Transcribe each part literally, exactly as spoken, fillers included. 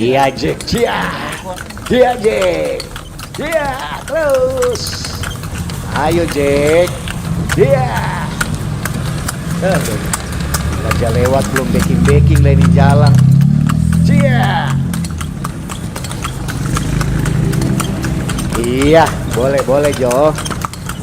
Iya, Jack. Cia. Iya, Jack. Iya, terus. Ayo, Jack. Iya. Aduh. Raja lewat belum beking-beking lah ini jalan. Cia. Iya, boleh, boleh, Jo.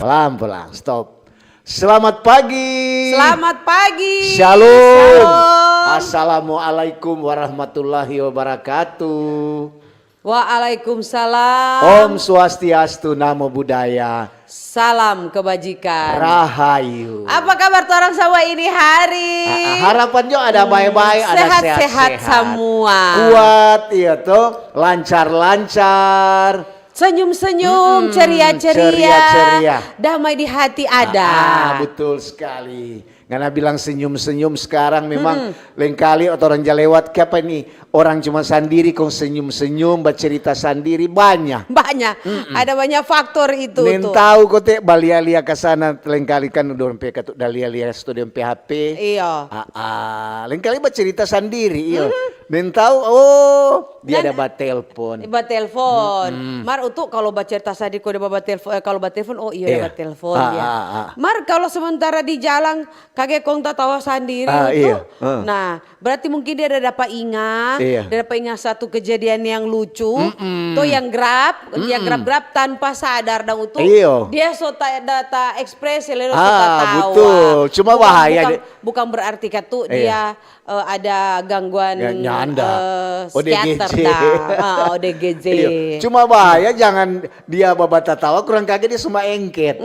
Pelan-pelan, stop. Selamat pagi. Selamat pagi. Shalom. Shalom. Assalamualaikum warahmatullahi wabarakatuh. Waalaikumsalam. Om Swastiastu, Namo Buddhaya. Salam kebajikan. Rahayu. Apa kabar torang semua ini hari? A-, a-, harapan jo ada bae-bae, ada sehat-sehat. Sehat-sehat semua. Kuat, iya toh, lancar-lancar. Senyum-senyum, mm-mm, ceria-ceria, ceria-ceria. Damai di hati ada. Ah, ah, betul sekali. Ngana bilang senyum-senyum, sekarang memang, mm-mm, lengkali orang ja lewat, kiapa ini? Orang cuma sandiri kong senyum-senyum, bacerita sandiri, banya. Banya. Mm-mm. Ada banya faktor itu. Nintau kote balia-lia ka sana, lengkali kan dong pe katu-, da lia-lia sto dong pe H P. Iyo. Ah, ah. Lengkali bacerita sandiri, iyo. Mm-hmm. Nintau, oh, dia ada batelpon. Batelpon. Mm-mm. Mar utu kalau bacerita sandiri, kong dia babatelpon, eh, kalau batelpon, oh iyo, dia batelpon, ah, ya. Ah, ah. Mar kalau sementara di jalan, kage kong tatawa sandiri, ah, itu, iya. Ah. Nah, berarti mungkin dia ada dapa inga, iya, ada dapa inga satu kejadian yang lucu, mm-mm, to yang grab, yang, mm-mm, grab-grab tanpa sadar dang utu. Iyo. Dia so ta, da ta ekspresi, lalu so, ah, tatawa. Betul. Cuma bukan, bahaya bukan, de- bukan berarti katu, iya, dia, eh, ada gangguan, ya, nyanda, eh, O D G J, psikiater dah. Ah, O D G J. Iyo. Cuma bahaya jangan dia babatatawa, kurang kage dia so maengket.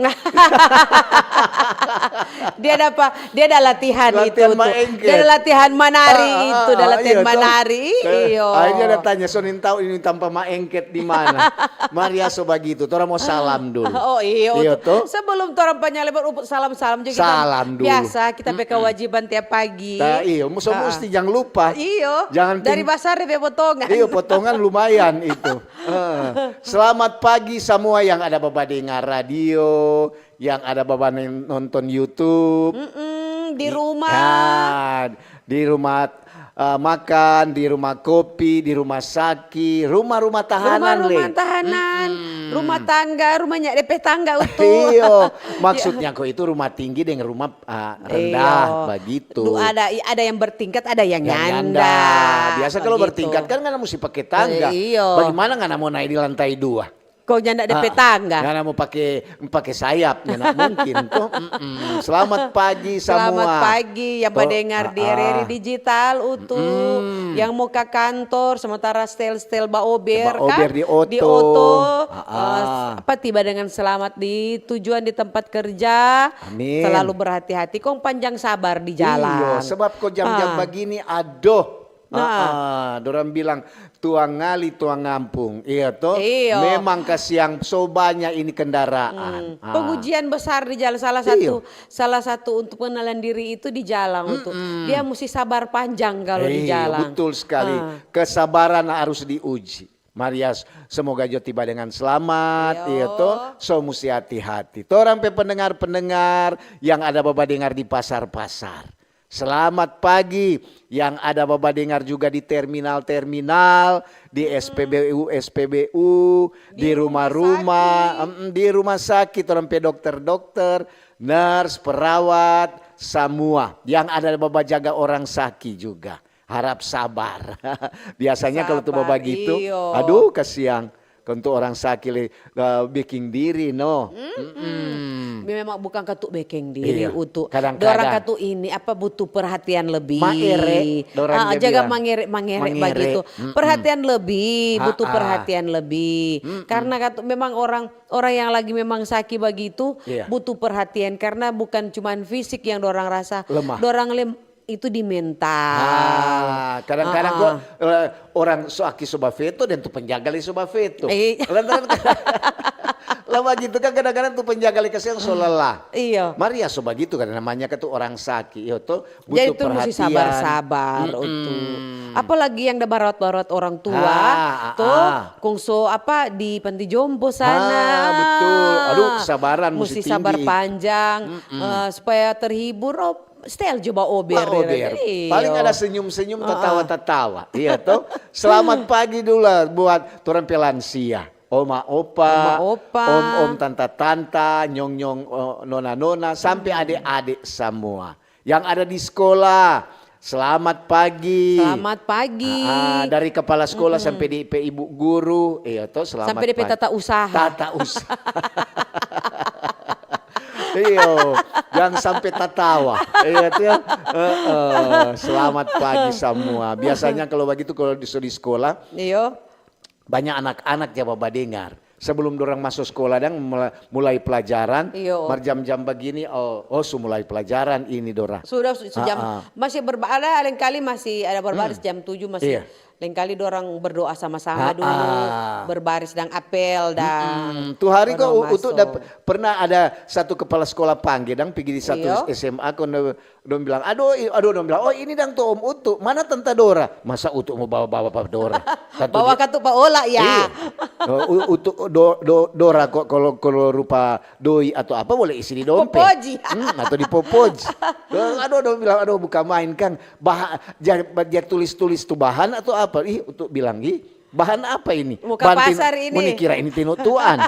Dia ada apa? Dia ada latihan itu tuh. Latihan maengket. Dia ada latihan manari itu, ada latihan manari. Ah, ah, ah, iya toh. Iyo. Akhirnya ada tanya, "So nintau ini tampa maengket di mana?" Maria so bagitu, torang mo salam dulu. Oh, iyo. Iyo toh. Sebelum torang panya lebar, uput salam-salam juga kita. Salam dulu. Biasa, kita pe kewajiban tiap pagi. Ta, iyo, so musti jang lupa. Iyo. Jangan ting-, dari basar dia pe potongan. Iyo, potongan lumayan itu. Eh, selamat pagi samua yang ada babadengar radio, yang ada babaneng-, nonton YouTube. Mm-mm, di rumah. Ya, di rumah, eh, makan, di rumah kopi, di rumah saki, rumah-rumah tahanan, rumah-rumah tahanan, rumah tangga, rumahnya depe tangga utuh. Iyo, maksudnya ko itu rumah tinggi deng rumah, eh, rendah, iyo, bagitu. Du-, ada, ada yang bertingkat, ada yang nyanda. Yang nyanda. Biasa kalau bertingkat kan ngana musti pake tangga. Eh, iyo. Bagaimana ngana mo nae di lantai dua? Kong nyanda depe tangga. Ngana mo pake, pake sayap, nyanda mungkin to. Mm-mm. Selamat pagi samua. Selamat pagi yang badengar di R R I Digital utu, yang mo ka kantor, sementara stel-stel baober, kan? Baober di oto. Di oto. Eh, apa, tiba dengan selamat di tujuan, di tempat kerja. Amin. Selalu berhati-hati, kong panjang sabar di jalan. Iyo, sebab ko jam-jam bagini, adoh. Nah. Ah, ah, dorang bilang, "Tuang ngali, tuang ngampung." Iya to? Iyo. Memang kasiang so banya ini kendaraan. Hmm. Ah. Pengujian besar di jalan, salah satu, salah satu untuk pengenalan diri itu di jalan, untuk dia musti sabar panjang kalau di jalan. Iya, betul sekali. Ah. Kesabaran harus diuji. Maria, semoga jo tiba dengan selamat, iyo to? So musti hati-hati. Torang pe pendengar-pendengar yang ada babadengar di pasar-pasar. Selamat pagi yang ada babadengar juga di terminal-terminal, di S P B U, S P B U, di rumah-rumah, em, di rumah sakit, orang pe dokter-dokter, nurse, perawat, samua yang ada babajaga orang saki juga. Harap sabar. Biasanya kalau tu babagitu, aduh kasiang. Kontu orang saki le, eh, beking diri, no. Mm-mm. Memang bukan katu beking diri, Utu. Kadang-kadang. Dorang katu ini, apa, butuh perhatian lebih. Maere, dorang dia jaga bilang. Mangere, mangere bagitu. Mm-mm. Perhatian lebih, butuh perhatian lebih. Mm-mm. Karena katu memang orang, orang yang lagi memang saki bagitu, butuh perhatian. Karena bukan cuman fisik yang dorang rasa. Lemah. Dorang lem-, itu di mental. Ah, kadang-kadang kok, eh, orang so aki so bafeto dan tu penjaga lei so bafeto. Lantaran lah bagitu kan kadang-kadang tu penjaga lei kasiang so lelah. Iyo. Mar ya so bagitu kan namanya kan tu orang saki, iyo to, butuh perhatian. Jadi tu musti sabar-sabar, Utu. Apalagi yang da barawat-barawat orang tua, to, kong so apa di panti jompo sana. Ah, betul. Aduh, kesabaran musti tinggi. Musti sabar panjang, eh, supaya terhibur. Oh, style jo baober. Baober. Iya. Paling ada senyum-senyum, tatawa-tatawa. Iya to? Selamat pagi dulu lah buat torang pe lansia. Oma opa, om-om, tanta-tanta, nyong-nyong, eh, nona-nona, sampe ade-ade samua. Yang ada di skola, selamat pagi. Selamat pagi. Ah, dari kepala skola sampe di pe ibu guru, iya to, selamat pagi. Sampe de pe tata usaha. Tata usaha. Iyo, jang sampe tatawa. Iya to, heeh. Selamat pagi samua. Biasanya kalo bagitu, kalo di, so di skola, iyo, banya anak-anak ja babadengar. Sebelum dorang maso skola dang mula-, mulai pelajaran, iyo, mar jam-jam bagini, oh, oh, su mulai pelajaran ini dorang. Sudah su-, sejam, masih berba-, ada lengkali masih ada berbaris jam tujuh masih. Iya. Lengkali dorang berdoa sama-sama dulu, berbaris dang apel dang. Mm-mm. Tu hari ko u-, Utu da p-, pernah ada satu kepala skola pangge dang pigi di satu S M A, kong do-, dong bilang, "Aduh, i-, aduh," dong bilang, "Oh, ini dang tu Om Utu. Mana Tanta Dora?" Masa Utu mo bawa-bawa pa Dora? Bawa katu pa ola, ya. Iya. Oh, U-, Utu, do-, do-, Dora kok kalo, kalo rupa doi atau apa boleh isi di dompet. Popoji. Hmm, atau di popoji. Aduh, dong bilang, "Aduh, buka main, kang." Baha-, ja, ja tulis-tulis tu bahan atau apa? Ih, Utu bilang, "Ih, bahan apa ini?" Mo ka pasar ini. Ngoni kira ini tino tuan.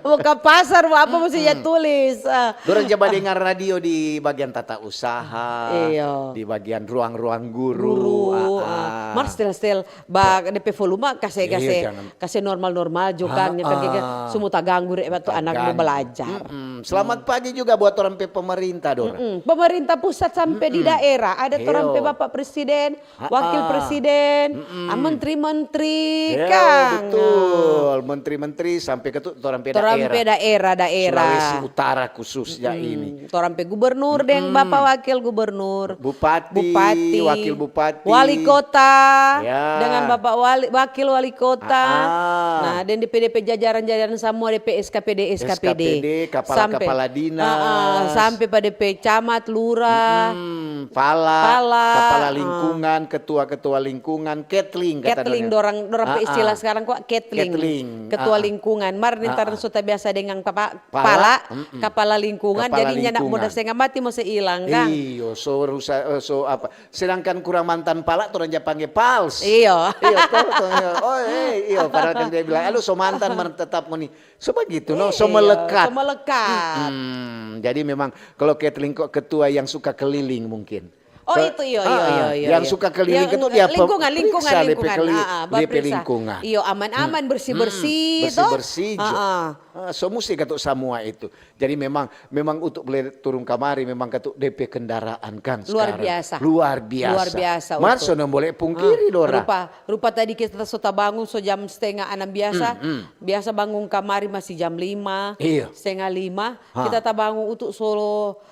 Mo ka pasar, mo apa musti ja tulis? Ah. Dorang ja badengar radio di bagian tata usaha, iyo, di bagian ruang-ruang guru. Guru, ah, ah. Mar stel-stel, ba, de pe volume kase, kase, kase normal-normal jo kang, nyanda kage, kage, so mo taganggu deng tu anak mo balajar. Mm-mm. Selamat pagi juga buat orang pe pemerintah, Dora. Mm-mm. Pemerintah pusat sampe di daerah, ada torang pe Bapak Presiden, Wakil Presiden, ah, menteri-menteri, kang. Betul. Menteri-menteri sampe ke tu torang pe daerah. Torang pe daerah, daerah. Sulawesi Utara khususnya ini. Torang pe gubernur deng Bapak Wakil Gubernur. Bupati, Bupati, Wakil Bupati. Wali Kota, ya, dengan Bapak Wali, Wakil Wali Kota. Ah, ah. Nah, deng de pe, de pe jajaran-jajaran samua, de pe S K P D, S K P D. S K P D, kapala-kapala dinas. Ah, ah, sampe pa de pe camat, lurah. Mm-mm, pala, pala, kapala lingkungan, ketua-ketua lingkungan, ketling kata dorang. Ketling, dorang, dorang pe istilah sekarang kwa ketling. Ketling. Ketua lingkungan. Mar ni torang so tabiasa deng papa, pala, pala, mm-mm, kapala lingkungan, kapala lingkungan. Jadi nyanda mo da stenga mati mo se ilang, kang. Iyo, so rusa-, eh, so apa. Sedangkan kurang mantan pala, torang ja pangge pals. Iyo. Iyo, to, to, iyo. Oh, eh, iyo, padahal kan dia bilang, "Aduh, so mantan, mar tetap ngoni." So bagitu, no? So melekat. Iyo, so melekat. Mm-mm. Jadi memang kalau Kathleen kok ketua yang suka keliling mungkin. Oh, itu, iyo, iyo, iyo, iyo, yang suka keliling itu dia pe-, lingkungan, lingkungan, periksa dia pe lingkungan. Ah, ah, dia pe lingkungan. Iyo, aman-aman, bersih-bersih, to? Bersih-bersih jo. Ah, ah. Ah, so musti katu samua itu. Jadi memang, memang untuk boleh turun kamari memang katu de pe kendaraan, kang, sekarang. Luar biasa. Luar biasa. Luar biasa, mar so nda boleh pungkiri, Dora. Rupa, rupa tadi kita so tabangun so jam stenga anam biasa. Mm, mm. Biasa bangun kamari masih jam lima, iyo, stenga lima. Ha. Kita tabangun untuk solo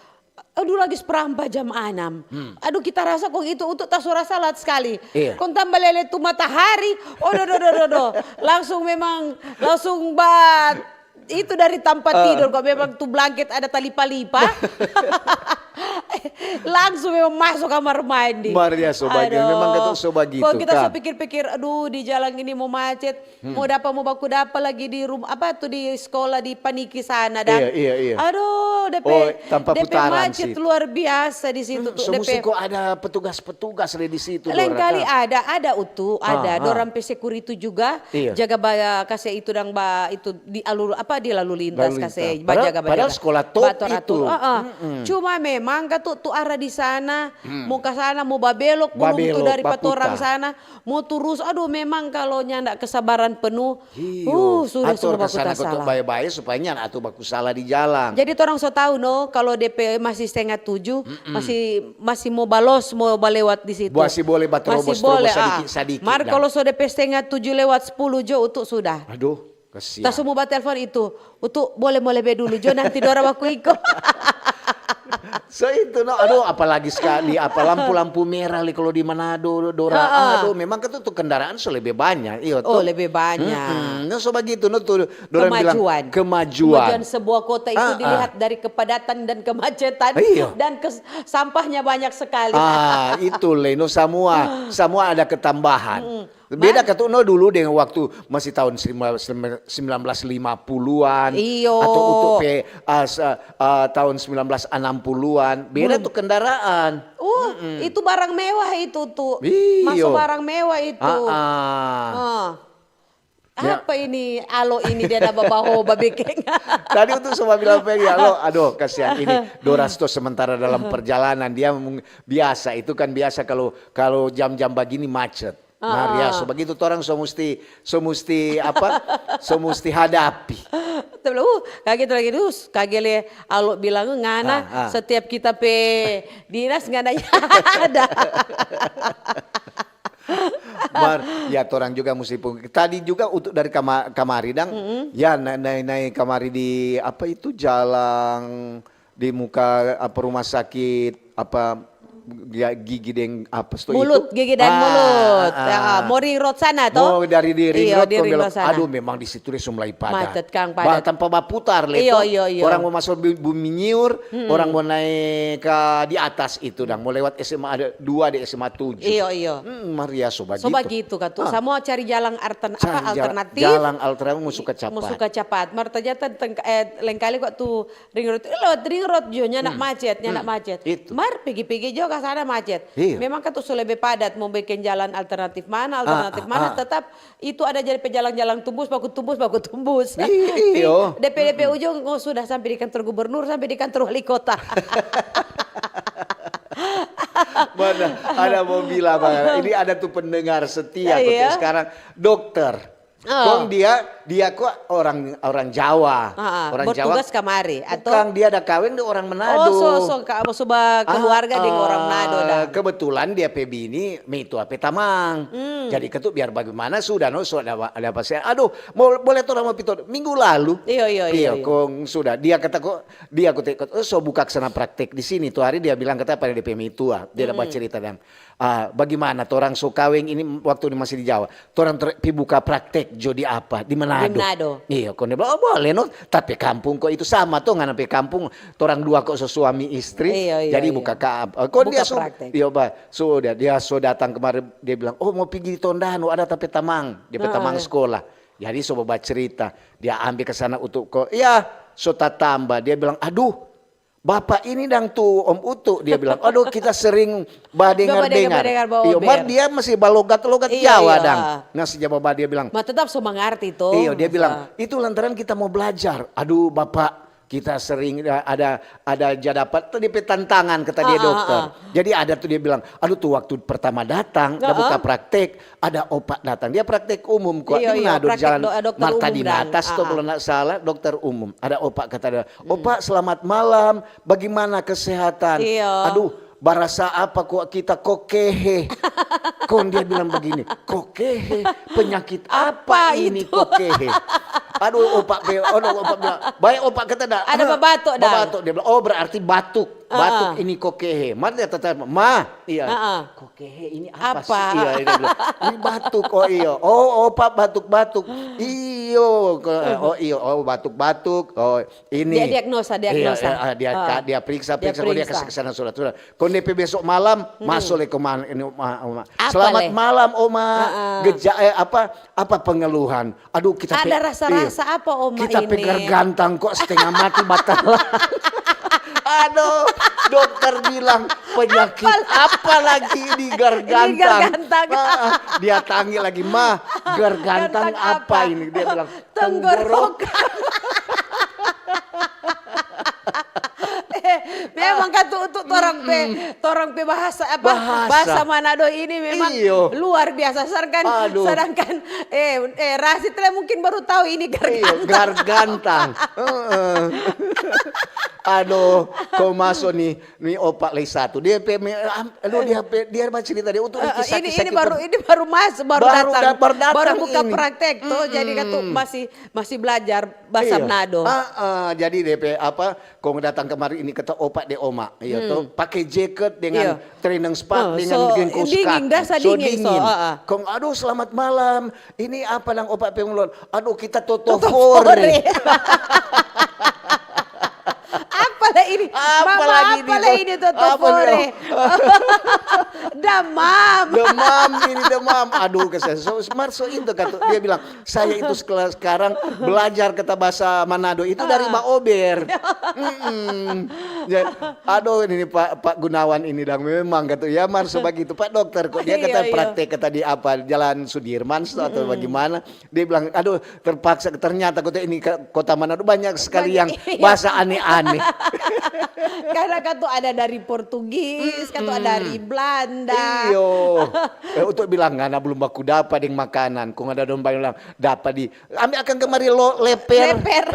Aduh, lagi seperampa jam anam. Hmm. Aduh, kita rasa kong itu untuk taso rasa lat skali. Iya. Kong tamba lele tu matahari, odo, do, do, do, do. Langsung memang, langsung ba, itu dari tampa tidor, kong memang tu blangket ada talipa-lipa. Langsung memang maso kamar mandi. Mar ya, so bagitu. Aduh. Memang katu so bagitu, kong kita so pikir-pikir, aduh, di jalang ini mo macet, mo dapa, mo baku dapa lagi di rum-, apa tu, di skola di Paniki sana, dang. Iya, iya, iya. Aduh, depe, oh, tanpa depe putaran macet situ. Luar biasa di situ. Hmm, tu so depe musti ko ada petugas-petugas le di situ, leng kali ada, ada utu, ada. Ah, dorang pe security juga, iya, jaga ba, kase itu dang ba, itu di alur, apa, di lalu lintas, lalu lintas, kase bajaga, bajaga. Padahal sekolah top itu. Batur atur. Ah, ah. Mm-mm. Cuma memang katu tu arah di sana, hmm, mo ka sana, mo babelok, belum tu babelok, dari pa torang sana, mo turus. Aduh, memang kalo nyanda kesabaran penuh, iyo, uh, sudah atur semua ka sana baku tasala. Bae-bae supaya nyanda atu baku sala di jalang. Jadi torang so tau no, kalo depe masih setengah tujuh, mm-mm, masih, masih mo balos, mo balewat di situ. Masih boleh baterobos-terobos sadiki-sadiki. Mar kalo so depe setengah tujuh lewat sepuluh jo, utu sudah. Aduh, kasihan. Ta so mo batelfon itu, utu boleh mo lebe dulu jo, nanti dora baku iko. So itu no, aduh, apalagi sekali apa lampu-lampu merah li kalau di Manado, dora, heeh, aduh, memang kan tu kendaraan so lebe banyak, iyo. Oh, tu lebe banyak. Mm-mm. No, so bagitu no tu, dorang bilang kemajuan. Kemajuan. Kemajuan sebuah kota itu, ah, ah, dilihat dari kepadatan dan kemacetan, iyo, dan kes-, sampahnya banyak sekali. Ah, itu le no, samua, samua ada ketambahan. Mm-mm. Beda katu no dulu deng waktu masih tahun sembilan belas lima puluhan, iyo, atau untuk pe, ah, se-, ah, tahun sembilan belas enam puluhan. Beda tu kendaraan. Uh, itu barang mewah itu tu. Iyo. Maso barang mewah itu. Ah, ah. Ah. Ya. Apa ini? Alo ini dia ada babaho babekeng. Tadi untuk sama bilang pe, ya, lo, aduh, kasihan ini. Doras to sementara dalam perjalanan, dia mung-, biasa, itu kan biasa kalau, kalau jam-jam bagini macet. Maria, so bagitu torang so musti, so musti apa? So musti hadapi. Tapi, uh, kaget lagi, dus, kaget le, alo bilang, "Ngana, ah, ah, setiap kita pe dinas ngana ada." Mar, ya torang juga musti pung-, tadi juga untuk dari kama-, kamari dang, mm-mm, ya na-, nai-, nai kamari di apa itu jalang di muka apa rumah sakit apa, ya, gigi deng apa sto itu? Mulut, gigi dan mulut. Ah, ah. Mo ring road sana to? Mo dari di ring road, di ring road sana. Aduh, memang di situ dia so mulai padat. Macet, kang, padat. Tanpa baputar le to. Iyo, iyo. Orang mo maso bu-, Bumi Nyiur, orang mo nae ka di atas itu dang, mo lewat S M A ada dua di S M A tujuh. Iyo, iyo. Hmm, Maria so bagitu. So bagitu katu. Ah. Samua cari jalang altern-, apa, alternatif. Cari ja-, jalang alternatif mo suka capat. Mo suka capat. Mar ternyata teng-, eh, lengkali kok tu ring road, eh, lewat ring road jo, nyanda macet, nyanda macet. Itu. Mar pigi-pigi jo ka sana macet. Iyo. Memang katu so lebe padat, mo bikin jalan alternatif mana, alternatif mana, tetap itu ada jadi pejalang-jalang tumbus, baku tumbus, baku tumbus. Iyo. Depe, depe ujung, oh, sudah sampe di kantor gubernur, sampe di kantor wali kota. Mana ada mo bilang, Bang, ini ada tu pendengar setia, iya, sekarang dokter. Oh. Kong dia, dia kok orang, orang Jawa. Ah, ah. Orang Jawa. Bertugas kamari, atau? Bukang, dia ada kaweng deng orang Manado. Oh, so, so, ka-, so bakeluarga deng orang Manado, ah, dang. Kebetulan dia pe bini, meitua pe tamang. Hmm. Jadi katu biar bagaimana sudah, no, so ada, ada pasien. Aduh, mo-, boleh torang mo pi to minggu lalu. Iyo, iyo, iyo, iyo. Kong sudah. Dia kata kok, dia kata kok, "Oh, so buka sana praktek di sini." Tu hari dia bilang kata pada dia pe meitua. Dia ada bacerita dang. Ah, bagaimana torang so kaweng ini waktu ini masih di Jawa? Torang ter-, pi buka praktek jo di apa? Di Manado. Di Manado. Iyo, kong dia bilang, "Oh, boleh no. Tapi kampung kok itu sama to, ngana pe kampung, torang dua kok so suami istri, iyo, iyo, jadi buka ka-, eh, kong dia so, praktek. Iyo, ba, so dia, dia so datang kemarin, dia bilang, 'Oh, mo pigi di Tondano, ada ta pe tamang, dia pe tamang sekolah.' Jadi so bacerita, dia ambe ke sana untuk ko, iya, so tatamba. Dia bilang, 'Aduh, Bapak ini dang tu Om Utu,' dia bilang. Aduh, kita sering badengar-dengar. Iyo, mar dia masih balogat-logat Jawa dang. Nah, si Jawa ba dia bilang. Ma tetap so mangarti to. Iyo, dia bilang, "Itu lantaran kita mo blajar." Aduh, Bapak, kita sering, eh, ada, ada ja dapat tadi pe tantangan, kata dia dokter. Jadi ada tu dia bilang, "Aduh, tu waktu pertama datang, da buka praktek, ada opa datang." Dia praktek umum kok, di Manado, jalan Marta Dinata to, kalau ndak salah, dokter umum. Ada opa kata dia, "Opa, selamat malam. Bagaimana kesehatan?" Iyo. "Aduh, barasa apa kok kita kokehe?" Kong dia bilang begini, "Kokehe? Penyakit apa ini kokehe?" Aduh, opa pe-, aduh, opa bilang, "Bae opa kata da." Ada babatuk dang. Babatuk, dia bilang, "Oh, berarti batuk. Batuk ini kokehe." Mar dia tanya, "Ma, iya." Kokehe ini apa sih? Iya, dia bilang, "Ini batuk." "Oh, iyo. Oh, opa batuk-batuk." "Iyo, oh, iyo, oh, batuk-batuk. Oh, ini." Dia diagnosa, diagnosa. Iya, eh, eh, dia, dia periksa, periksa, kong dia kasih ke sana surat-surat. Kong depe besok malam, maso le kemana ini, Oma, Oma. "Selamat malam, Oma. Geja-, eh, apa, apa pengeluhan?" "Aduh, kita pe, ada rasa-rasa apa, Oma, kita pe ini?" "Gargantang kok setengah mati batalang." Aduh, dokter bilang, "Penyakit apa lagi ini, gargantang?" Ini gargantang. Ah, dia tanya lagi, "Ma, gargantang apa ini?" Dia bilang, "Tenggorokan." Eh, memang kan tu, tu torang pe, torang pe bahasa apa? Bahasa. Bahasa Manado ini memang luar biasa. Sedangkan, sedangkan, eh, eh, Rasid le mungkin baru tahu ini gargantang. Iyo, gargantang. Heeh. Aduh, kong maso ni, ni opa lei satu. Dia pe, aduh, dia pe, dia bacerita dia untuk ini kisah-kisah ini baru, ini baru mas, baru datang. Baru buka praktek tuh, jadi katu masih, masih belajar bahasa Manado. Ah, ah, jadi dia pe apa, kong datang kemari ini kata opa de oma, iyo to, pake jaket dengan training spat dengan so, deng dingin, dah so dingin, so, ah, ah. Kong, "Aduh, selamat malam. Ini apa nang opa pe mulon?" "Aduh, kita toto fore." Toto fore. Apalah ini? Mama, apalah ini toto fore? Demam. Demam ini, demam. Aduh, kasihan. So, mar so itu kata dia bilang, "Saya itu sekela-, sekarang belajar kata bahasa Manado itu dari Mbak Ober." Mm-mm. Ya, aduh, ini Pak, Pak Gunawan ini dang memang kata, ya, mar so bagitu, Pak Dokter, kok dia kata praktek kata di apa, Jalan Sudirman atau bagaimana? Dia bilang, "Aduh, terpaksa, ternyata kota ini, kota Manado banyak sekali yang bahasa aneh-aneh." Karena kan tuh ada dari Portugis, kan tuh ada dari Belanda. Iyo. Eh, untuk bilang, "Ngana belum baku dapa deng makanan." Kong ada dong bilang, "Dapa di, ambe akang kemari lo leper." Leper.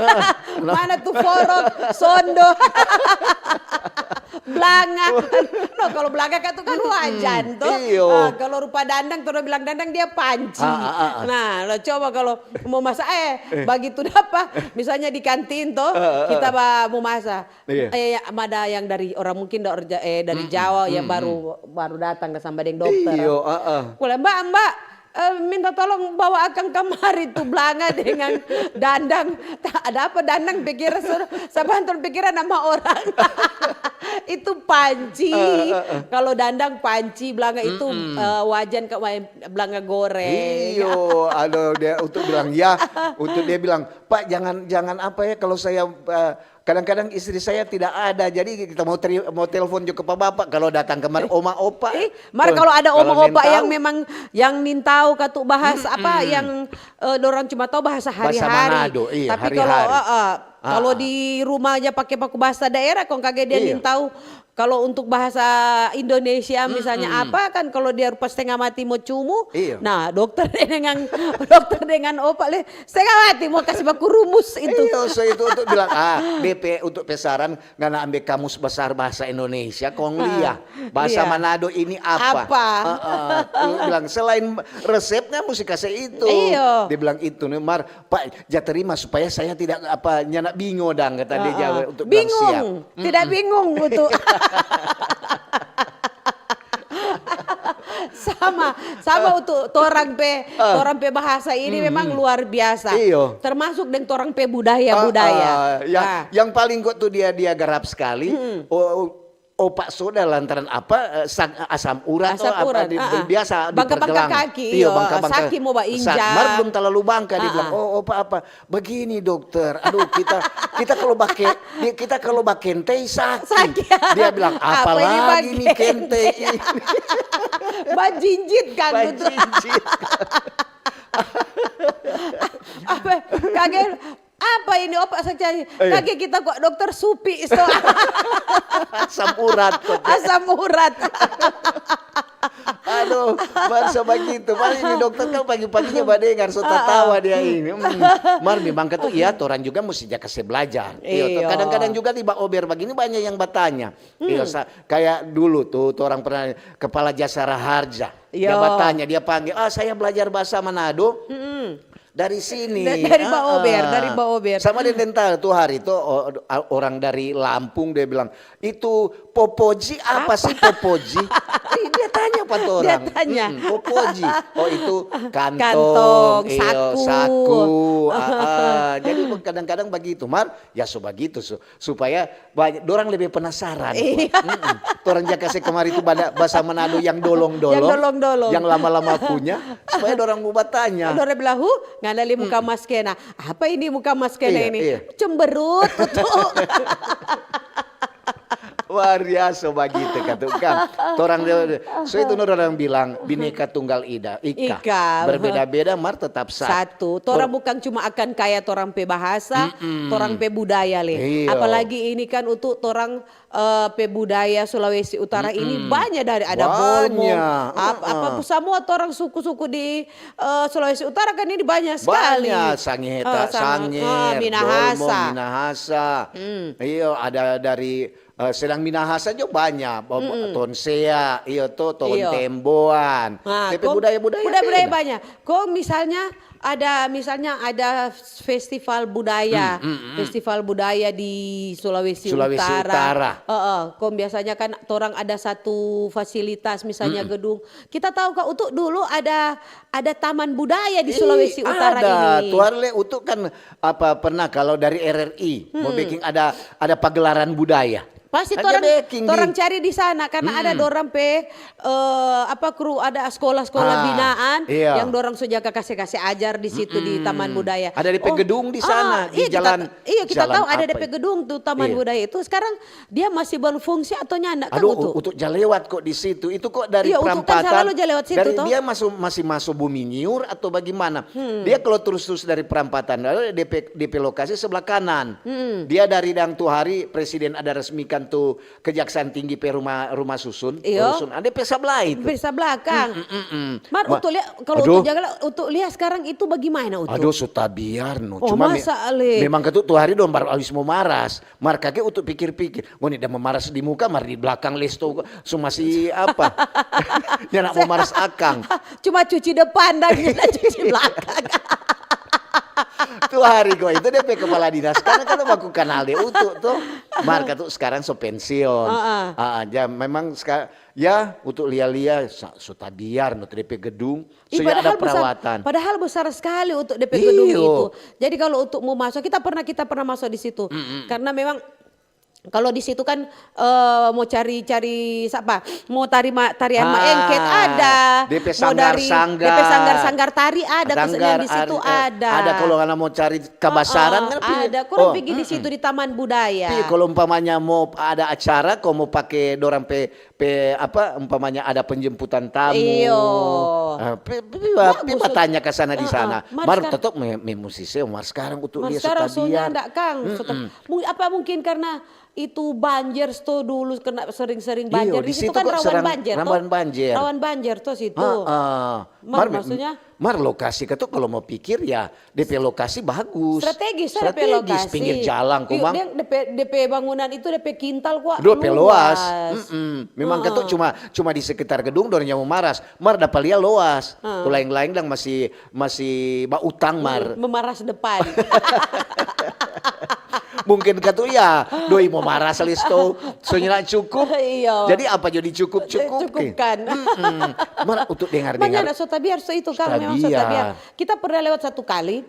Mana tuh forok, sondo. Blanga. No, kalau blanga kan tu kan wajan to. Iyo. Ah, kalau rupa dandang, torang bilang dandang dia panci. Ah, ah, ah, ah. Nah, lo coba kalau mo masa, eh, bagitu dapa, misalnya di kantin to, kita ba mo masa. Iya. Eh, ada yang dari orang mungkin da-, eh, dari Jawa yang baru, baru datang sama deng dokter. Iyo, ah, ah. Kule, "Mbak, Mbak, eh, minta tolong bawa akang kamari tu blanga dengan dandang." Ada apa dandang? Pikir sabantar, pikir nama orang. Itu panci. Eh, eh, eh. Kalau dandang panci, blanga itu, eh, wajan ka, blanga goreng. Iyo, aduh, dia untuk bilang ya, untuk dia bilang, "Pak, jangan, jangan apa ya, kalau saya, eh, kadang-kadang istri saya tidak ada, jadi kita mau teri-, mau telepon juga pa bapak kalau datang kemari oma opa." Eh, mar kalau ada oma opa yang memang yang nintau katu bahas apa yang, eh, dorang cuma tahu bahasa hari-hari. Bahasa Manado, iya, hari-hari. Tapi kalau, eh, eh, kalau di rumah aja pake baku bahasa daerah, kong kage dia nintau. Kalau untuk bahasa Indonesia misalnya apa kan, kalau dia rupa setengah mati mo cumu, nah dokter dengan, dokter dengan opa le, setengah mati mo kasi baku rumus itu. Iyo, so itu untuk bilang, ah, depe untuk pesaran, ngana ambe kamus besar bahasa Indonesia, kong lia, bahasa Manado ini apa? Apa? Heeh. Bilang, selain resepnya musti kase itu. Iyo. Dia bilang itu nih, mar, Pak, ja terima supaya saya tidak apa, nyanda bingo dang, kata dia jawab untuk bilang siap. Bingung, tidak bingung gitu. Sama, sama untuk torang pe, torang pe bahasa ini memang luar biasa. Iyo. Termasuk deng torang pe budaya-budaya. Ah, ah, yang, yang paling kok tuh dia, dia garap sekali. Oh, opa soda lantaran apa, eh, sak-, asam urat atau apa, di, biasa bangka-bangka kaki, iyo, bangka-bangka saki mo bainjak. Mar belum talalu bangka, dia bilang, "Oh, opa apa? Begini, dokter. Aduh, kita, kita kalau bake-, di-, kita kalau bakentei saki." Saki. Dia bilang, "Apalagi nih kentei ini?" Bajinjit kan, betul. Bajinjit. Apa? Kage Apa ini opa saja? Kage kita kok dokter supi so. Asam urat kok. Asam urat. Aduh, mar so bagitu. Mar ini dokter kan pagi-paginya badengar, so tatawa dia ini. Mar memang katu, iya, torang juga musti ja kase blajar. Iyo, kadang-kadang juga di ba ober bagini banyak yang batanya. Iyo, kayak dulu tuh, torang pernah kepala jasara harja. Dia batanya, dia panggil, "Ah, saya belajar bahasa Manado." Dari sini. Da-, dari ba ober, dari ba ober. Sama deng dental tu hari tu, o-, o-, orang dari Lampung dia bilang, "Itu popoji apa sih popoji?" Ih, dia tanya pa torang. Dia tanya. "Mm-mm, popoji. Oh, itu kantong, saku." Kantong, iyo, saku. Ah, ah. Jadi kadang-kadang bagitu, mar, ya so bagitu, so. Supaya banyak, dorang lebe penasaran. Iya. Torang ja kase kemari tu bada bahasa Manado yang dolong-dolong. Yang dolong-dolong. Yang lama-lama punya, supaya dorang mo batanya. Dorang bilang, "Huh, ngana lia muka maskena. Apa ini muka maskena ini?" Iya. Cemberut, betul. Luar biasa bagitu katu kan. Torang dia, so itu no orang bilang bineka tunggal ida, ika. Ika. Berbeda-beda mar tetap satu. Satu. Torang bukan cuma akan kaya torang pe bahasa, torang pe budaya le. Iya. Apalagi ini kan untuk torang eh, pe budaya Sulawesi Utara ini banyak dari ada bolmo, ap- apa semua torang suku-suku di eh, Sulawesi Utara kan ini banyak sekali. Banyak, Sangeta, eh, Sanger, Minahasa. Bolmo, Minahasa. Iya, ada dari eh, sedang Minahasa juga banyak, Tonsea, iya to, Tontemboan. Nah, tapi budaya-budaya budaya banyak. Kong misalnya ada misalnya ada festival budaya, festival budaya di Sulawesi, Sulawesi Utara. Utara. Heeh, kong biasanya kan orang ada satu fasilitas misalnya gedung. Kita tahu kok untuk dulu ada ada taman budaya di Sulawesi Utara ada. Ini. Tuar le untuk kan apa pernah kalau dari R R I mau bikin ada ada pagelaran budaya. Pasti torang, torang cari di sana karena ada dorang pe eh, apa kru ada sekolah-sekolah binaan yang dorang so jaga kase-kase ajar di situ di taman budaya. Ada di pe gedung di sana di jalan. Iya kita tahu ada di pe gedung tu taman budaya itu sekarang dia masih berfungsi atau nyanda kan Utu? Utu jalewat kok di situ. Itu kok dari Prampatan. Iya Utu kan selalu jalewat situ toh. Dari dia masuk masih masuk Bumi Nyiur atau bagaimana? Dia kalau terus-terus dari Prampatan lalu D P D P lokasi sebelah kanan. Dia dari dang tu hari presiden ada resmikan tu Kejaksaan Tinggi pe rumah rumah susun, iyo. Rusun ada pe sabla itu. Pe sabla kang. Mm, mm, mm. Mar untuk lihat kalau untuk jaga untuk lihat sekarang itu bagaimana untuk? Aduh, so tabiar no. Oh, cuma me- masa le? Memang ketu tu hari dong baru habis mau maras. Mar kage untuk pikir-pikir, ngoni da mau maras di muka, mar di belakang lesto so masih apa? Nyanda mau maras akang. Cuma cuci depan dan nyanda cuci belakang. Tu hari kong itu dia pe kepala dinas karena kan baku kanal dia utu tu. Mar katu sekarang so pensiun. Ah, ya memang ya utu lia-lia so tabiar no tu dia pe gedung so ya ada perawatan. Padahal besar sekali untuk dia pe gedung itu. Jadi kalau untuk mau masuk kita pernah kita pernah masuk di situ karena memang Kalau di situ kan eh, mau cari-cari sapa? Mau tari ma, tarian ah, maengket ada. D P sanggar-sanggar. D P sanggar-sanggar tari ada kesenian di situ ada. Ada kalau ngana mau cari kabasaran oh, kan ada. Kurang oh, pergi di situ di taman budaya. Pi, kalau umpamanya mau ada acara, kau mau pakai dorang pe, pe apa umpamanya ada penjemputan tamu. Iyo. Uh, pi, pi, pi, pi, pi tanya ke sana di sana. Mar tetap me, me musisi, mar sekarang untuk dia sekarang soalnya ndak kang. Apa mungkin karena itu banjir to dulu kena sering-sering banjir. Iyo, di situ kan rawan banjir to. Rawan banjir. Rawan banjir to situ. Mar, maksudnya? Mar lokasi itu kalau mau pikir ya D P lokasi bagus. Strategis, strategis pinggir jalan komang. D P, D P bangunan itu D P kintal kok. Udah luas. Memang itu cuma cuma di sekitar gedung dorang mau maras. Mar dapa lia loas. Tu laeng-laeng dang masih masih bautang mar. Memaras depan. Mungkin katu ya doi mo maras listo so nyanda cukup. Iyo. Jadi apa jo dicukup-cukup? Cukupkan. Mar untuk dengar-dengar. Manyanda so tabiar so itu kang memang so tabiar. Kita pernah lewat satu kali.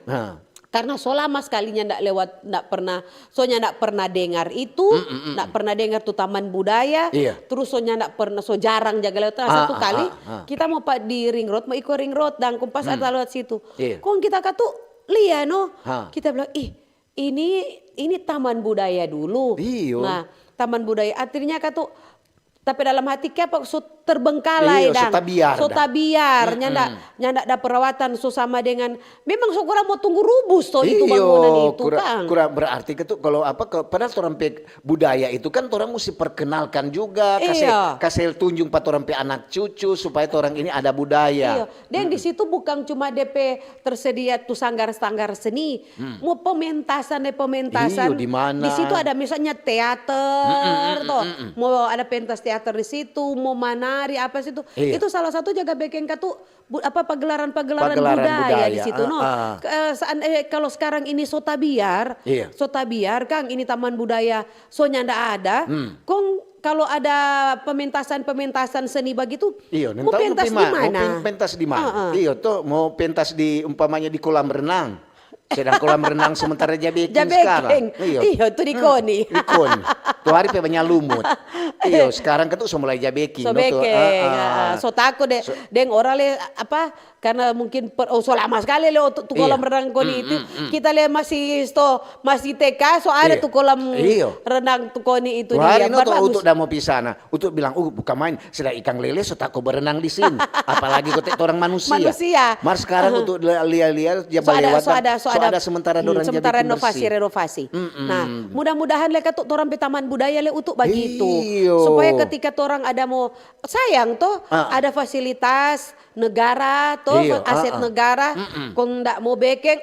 Karena so lama sekalinya ndak lewat, ndak pernah, soalnya ndak pernah dengar itu, ndak pernah dengar tu taman budaya, terus soalnya ndak pernah, so jarang jaga lewat. Nah, satu kali kita mau pa di ring road, mau iko ring road, dang kumpas ada lewat situ. Kong kita katu lia no, kita bilang ih ini ini taman budaya dulu. Nah taman budaya akhirnya katu tapi dalam hati kiapa so terbengkalai dang, so tabiar, so tabiar, nyanda nyanda ada perawatan, so sama dengan memang so kurang mau tunggu rubus to itu bangunan itu kang. Kurang berarti itu kalau apa padahal torang pe budaya itu kan torang musti perkenalkan juga, kase kase tunjung pa torang pe anak cucu supaya torang ini ada budaya. Deng di situ bukan cuma depe tersedia tu sanggar-sanggar seni, mo pementasan deh pementasan. Iyo, di mana? Di situ ada misalnya teater, toh. Mo ada pentas teater di situ, mo manari apa situ. Itu salah satu jaga bekeng katu apa pagelaran-pagelaran budaya di situ, no. Kalau sekarang ini so tabiar, so tabiar kang ini taman budaya, so nyanda ada, kong kalau ada pementasan-pementasan seni bagitu, iyo, mau pentas di mana? Mau pentas di mana? Iyo, toh mau pentas di umpamanya di kolam renang. Sedang kolam renang sementara ja beking sekarang. Iyo, itu di koni. Di koni. Tu hari pe banya lumut. Iyo, sekarang ketu so mulai ja beking. So beking. So tako deng orang le apa Karena mungkin per, oh, so lama skali lei tu, tu kolam renang koni itu. Kita lei masih sto, masih T K, so ada tu kolam renang tu koni itu. Hari no tu bagus. Utu damo pi sana, utu bilang, "Uh, bukan main, sedang ikang lele so tako berenang di sini." Apalagi kote torang manusia. Manusia. Mar skarang utu lia-lia, dia so ada, so ada, so ada sementara dorang jadi renovasi, renovasi. Nah, mudah-mudahan lei katu torang pe taman budaya lei utu bagitu. Supaya ketika torang ada mo, sayang to, ada fasilitas negara to, aset negara, kong ndak mo bekeng,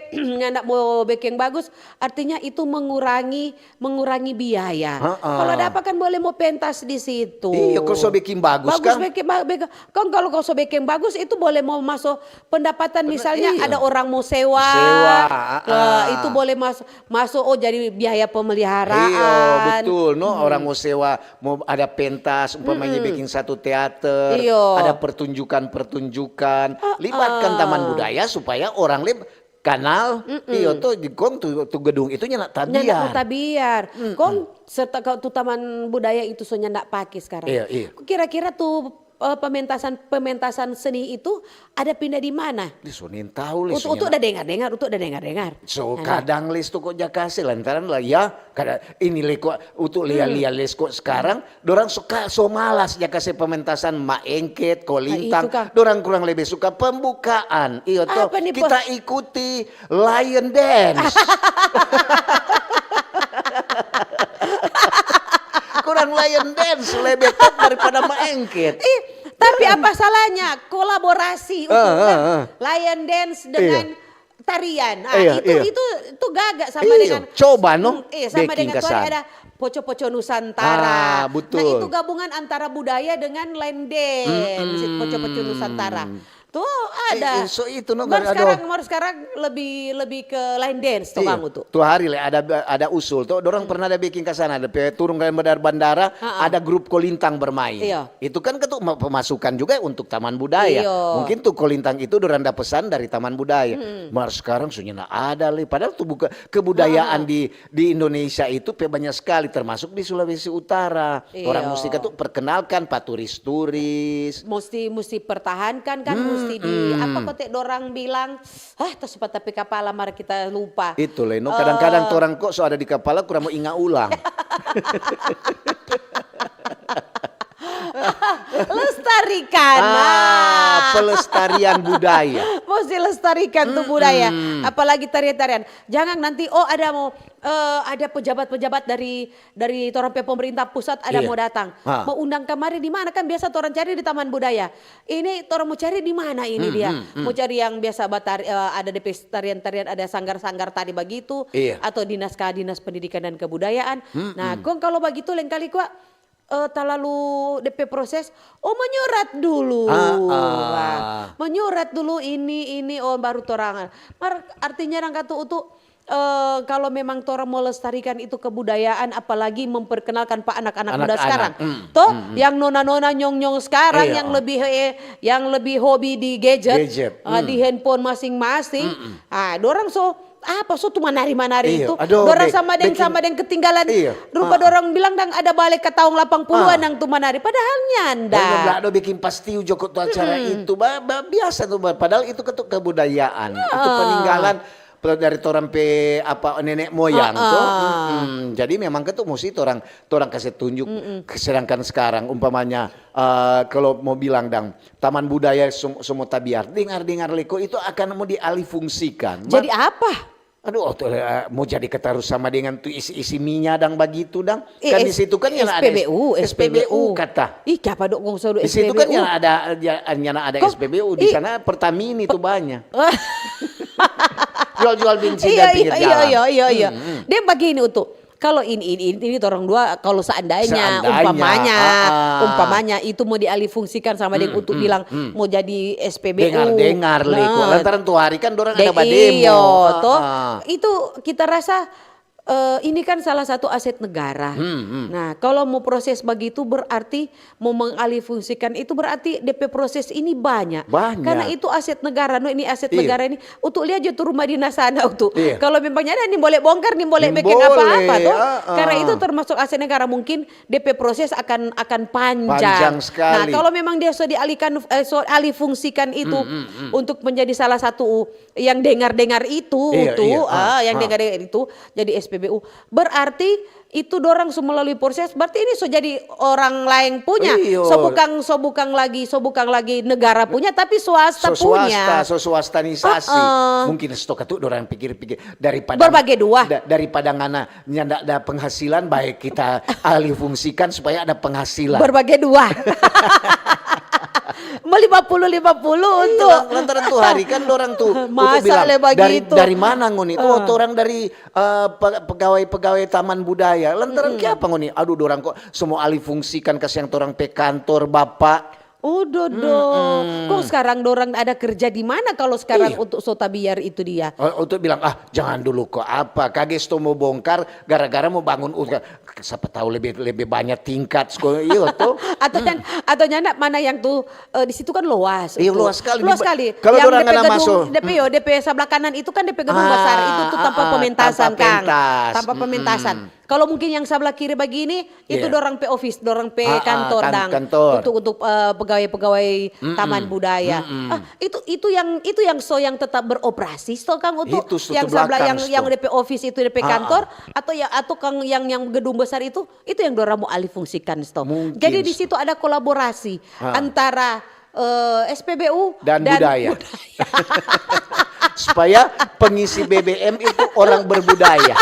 ndak mo bekeng bagus, artinya itu mengurangi, mengurangi biaya. Kalau ada apa kan boleh mo pentas di situ. Iya, kalau so bekeng bagus kan? Bekeng, ba-, bekeng. Kong kalau kau so bekeng bagus, itu boleh mo maso pendapatan, misalnya ada orang mo sewa, itu boleh maso, maso, oh, jadi biaya pemeliharaan. Iya, betul, no, orang mo sewa, mo ada pentas, umpamanya bikin satu teater, ada pertunjukan-pertunjukan, libatkan taman budaya supaya orang lei kanal, iyo to, di kong tu, tu gedung itu nyanda tabiar. Nyanda tabiar. Kong serta kau tu taman budaya itu so nyanda pake sekarang. Iya, iya. Kira-kira tu, eh, pementasan, pementasan seni itu ada pindah di mana? Di so nintau lei. Utu, utu ada dengar-dengar, utu ada dengar-dengar. So kadang lei tu kong ja kase lantaran lah ya, kada ini lei kong utu lia-lia lei kong sekarang, dorang suka so malas ja kase pementasan maengket, kolintang. Nah, itu kan. Dorang kurang lebe suka pembukaan. Iyo to, kita ikuti lion dance. Kurang lion dance lebe top daripada maengket. Ih, tapi apa salahnya kolaborasi untuk lion dance dengan tarian. Ah, itu, itu, itu gaga sama dengan, coba no, sama dengan tu ada poco-poco Nusantara. Ah, betul. Nah, itu gabungan antara budaya dengan line dance, poco-poco Nusantara. Tu ada. So itu no, mar sekarang, mar sekarang lebih, lebih ke line dance tu kamu tu. Tu hari lei ada, ada usul tu. Dorang pernah ada bikin ka sana, ada pe turun dari bandara, ada grup kolintang bermain. Iya. Itu kan ketu pemasukan juga untuk taman budaya. Iya. Mungkin tu kolintang itu dorang da pesan dari taman budaya. Mar sekarang so nyanda ada lei. Padahal tu buka kebudayaan di, di Indonesia itu pe banyak sekali, termasuk di Sulawesi Utara. Orang musti ketu perkenalkan pa turis-turis. Musti, musti pertahankan kan, musti di, apa kote dorang bilang, ah, tas pa tapi kapala mar kita lupa. Itu lei no, kadang-kadang torang kong so ada di kapala kurang mo inga ulang. Lestarikan. Ah, pelestarian budaya. Mesti lestarikan tu budaya. Apalagi tarian-tarian. Jangan nanti, oh, ada mo, eh, ada pejabat-pejabat dari, dari torang pe pemerintah pusat ada mo datang. Mo undang kamari di mana? Kan biasa torang cari di taman budaya. Ini torang mo cari di mana ini dia? Mo cari yang biasa batar-, eh, ada de pe tarian-tarian, ada sanggar-sanggar tadi bagitu, atau dinas ka, dinas pendidikan dan kebudayaan. Nah, kong kalau bagitu lengkali kwa, eh, talalu de pe proses, oh, menyurat dulu. Wah, menyurat dulu ini, ini, oh, baru torang. Mar, artinya dang katu utu, eh, kalau memang torang mo lestarikan itu kebudayaan, apalagi memperkenalkan pa anak-anak muda sekarang. Toh, yang nona-nona, nyong-nyong sekarang yang lebih, eh, yang lebih hobi di gadget, eh, di handphone masing-masing. Ah, dorang so apa so tu manari-manari itu. Dorang sama deng, sama deng ketinggalan. Rupa dorang bilang dang ada bale kataong lapang puluhan yang tu manari. Padahal nyanda. Dong bikin pastiu jo ko tu acara itu. Ba, ba, biasa tu, ba, padahal itu ketu kebudayaan. Itu peninggalan pe-, dari torang pe apa, nenek moyang to. Jadi memang ketu musti torang, torang kase tunjuk. Sedangkan sekarang umpamanya, eh, kalau mo bilang dang, taman budaya sem-, semua tabiar. Dengar-dengar leko itu akan mau dialihfungsikan. Jadi apa? Aduh, oh, tu, eh, mau jadi kataru sama dengan tu isi-isi minya dang bagitu dang. Eh, kan di situ kan nyanda ada S P B U, S P B U kata. Ih, kiapa dok kong sodo S P B U? Di situ kan nyanda ada, nyanda ada S P B U. Di sana Pertamini tu banyak. Jual-jual bensin dari pinggir jalan. Iya, iya, iya. Dia begini, Utu. Kalau ini, ini, ini, ini torang dua, kalau seandainya, umpamanya, umpamanya itu mau dialihfungsikan sama deng Utu bilang mau jadi S P B U. Dengar-dengar leko. Lantaran tu hari kan dorang ada bademo. Iyo, toh. Itu kita rasa Eh, ini kan salah satu aset negara. Hmm, hmm. Nah, kalau mau proses bagitu berarti mau mengalihfungsikan itu berarti D P proses ini banyak. Banyak. Karena itu aset negara, no, ini aset Iya. negara ini. Untuk lihat jo tu rumah dinas sana, untuk. Iya. Kalau memangnya ada, nimbole bongkar, nimbole bikin apa-apa, Nimbole, toh. ah, ah. Karena itu termasuk aset negara, mungkin D P proses akan, akan panjang. Panjang sekali. Nah, kalau memang dia so dialihkan, eh, so alihfungsikan itu Hmm, hmm, hmm. untuk menjadi salah satu yang dengar-dengar itu, Iya, tu, iya. ah, Ah, yang ah. dengar-dengar itu jadi S P B U. Berarti itu dorang so melalui proses, berarti ini so jadi orang laeng punya. Iyo. So bukang, so bukang lagi, so bukang lagi negara punya, tapi swasta So swasta, punya. so swastanisasi. Heeh. Mungkin stok itu dorang pikir-pikir daripada Berbagi dua. da-, daripada ngana nyanda ada penghasilan, baik kita alihfungsikan supaya ada penghasilan. Berbagi dua. Mau lima puluh lima puluh Iya, untuk lang-, lantaran tu hari kan dorang tu, untuk Masa bilang, le dari, bagitu? dari mana ngoni? Oh, Ah. torang dari, eh, pe-, pegawai-pegawai Taman Budaya. Lantaran Mm-mm. kiapa ngoni? Aduh, dorang kok semua alihfungsikan, kasiang torang pe kantor, Bapak. Oh, dodo. Mm-mm. Kong skarang dorang ada kerja di mana kalau skarang Iya. untuk so tabiar itu dia? Oh, untuk bilang, "Ah, jangan dulu ko apa, kage sto mo bongkar gara-gara mo bangun ut-, sapa tau lebe, lebe banya tingkat sko," iyo to. Atau Hmm. nyan-, atau nyanda mana yang tu, eh, di situ kan loas Iya, tu. loas skali. Loas Di ba-, skali. kalau Yang dorang depe ngana gedung, maso. depe yo, depe sablah kanan itu kan depe gedung Ah, basar, itu tu ah, tampa ah, pementasan, tampa Kang. pentas. Tampa Mm-mm. pementasan. Kalau mungkin yang sablah kiri bagini, itu Iya. dorang pe office, dorang pe Ah, ah, kantor kan-, dang. kantor. Untuk, untuk, eh, pegawai-pegawai Mm-mm. Taman Budaya. Mm-mm. Ah, itu, itu yang, itu yang so yang tetap beroperasi, sto, Kang, untuk Itu so yang tu sablah, belakang, yang, sto. yang depe office itu, depe Ah, kantor, ah. atau ya, atau, Kang, yang, yang gedung besar itu, itu yang dorang mo alihfungsikan, sto. Mungkin, Jadi di sto. situ ada kolaborasi Ah. antara, eh, S P B U Dan dan budaya. budaya. Supaya pengisi B B M itu orang berbudaya.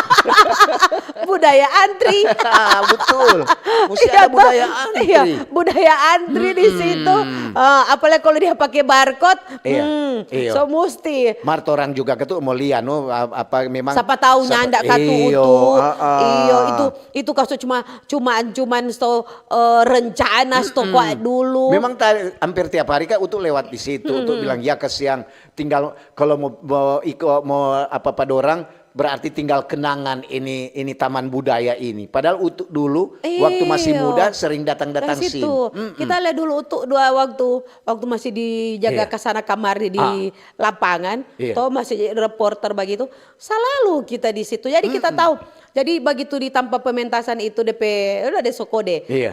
Budaya antri. Ah, betul. Mesti Iya, ada toh? budaya antri. Iya, budaya antri di Mm-mm. situ. Eh, apalagi kalau dia pakai barcode, Iya, hmm, iya. so musti. Mar torang juga ketu mo lia, no, a-, apa memang Sapa tahu sapa nyanda katu iyo, utuh. heeh. Iyo, itu, itu kaso cuma, cuman, cuman so, eh, rencana sto Mm-mm. kwa dulu. Memang ta-, hampir tiap hari kan utuh lewat di situ, utuh Mm-mm. bilang, "Ya, kasiang, tinggal kalau mo, mo iko, mo apa pa dorang, berarti tinggal kenangan ini, ini taman budaya ini." Padahal utuh dulu, waktu masih Iyo. muda, sering datang-datang Dari situ. sini. Mm-mm. Kita lihat dulu utuh dua waktu, waktu masih dijaga Iya. kasana kamari di Ah. lapangan, Iya. toh masih jadi reporter bagitu, selalu kita di situ. Jadi kita Mm-mm. tahu. Jadi bagitu di tampa pementasan itu depe, udah de sokode. Iya.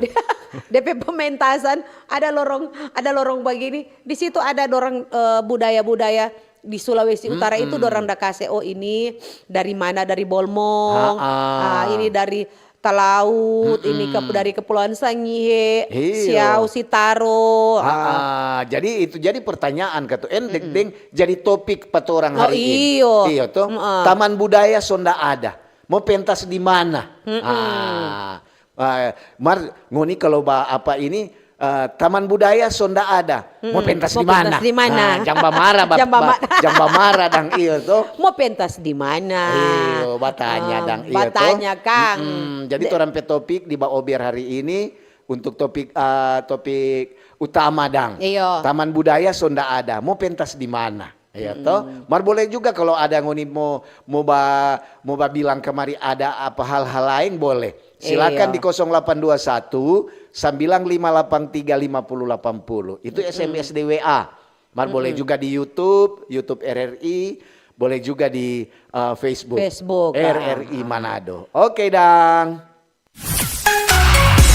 Depe pementasan, ada lorong, ada lorong bagini. Di situ ada dorang, eh, budaya-budaya di Sulawesi Utara itu Mm-mm. dorang da kase, oh, ini dari mana, dari Bolmong, Ha-ah. ah, ini dari Talaut, ini ke-, Mm-mm. dari Kepulauan Sangihe, Iyo. Siau, Sitaro, ah. Ha-ah. Jadi itu jadi pertanyaan katu, en deng, Mm-mm. deng jadi topik pa torang Oh, hari ini. iyo. Iyo, to? Mm-mm. Taman budaya so nda ada. Mo pentas di mana? Mm-mm. Ah. Ah, mar, ngoni kalau ba apa ini, eh, taman budaya so nda ada. Mo Mm-mm. pentas Mo di mana? pentas di mana? Ah, jang bamara, ba-, Jang bama- ba-, jang bamara dang, iyo, to? Mo pentas di mana? Iyo, batanya Ah, dang, iyo, to? batanya, Kang. Mm-mm. Jadi De- torang pe topik di Baober hari ini untuk topik, eh, topik utama dang. Iyo. Taman budaya so nda ada. Mo pentas di mana? Iya, Mm-mm. to? Mar boleh juga kalau ada ngoni mo, mo ba, mo babilang kamari ada apa hal-hal laeng, boleh. Silakan Iya. di kosong delapan dua satu, sembilan lima delapan tiga, lima puluh delapan puluh. Itu Mm-mm. S M S di W A. Mar boleh Mm-mm. juga di YouTube, YouTube R R I, boleh juga di, eh, Facebook. Facebook, ah, R R I ah. Manado. Oke, dang.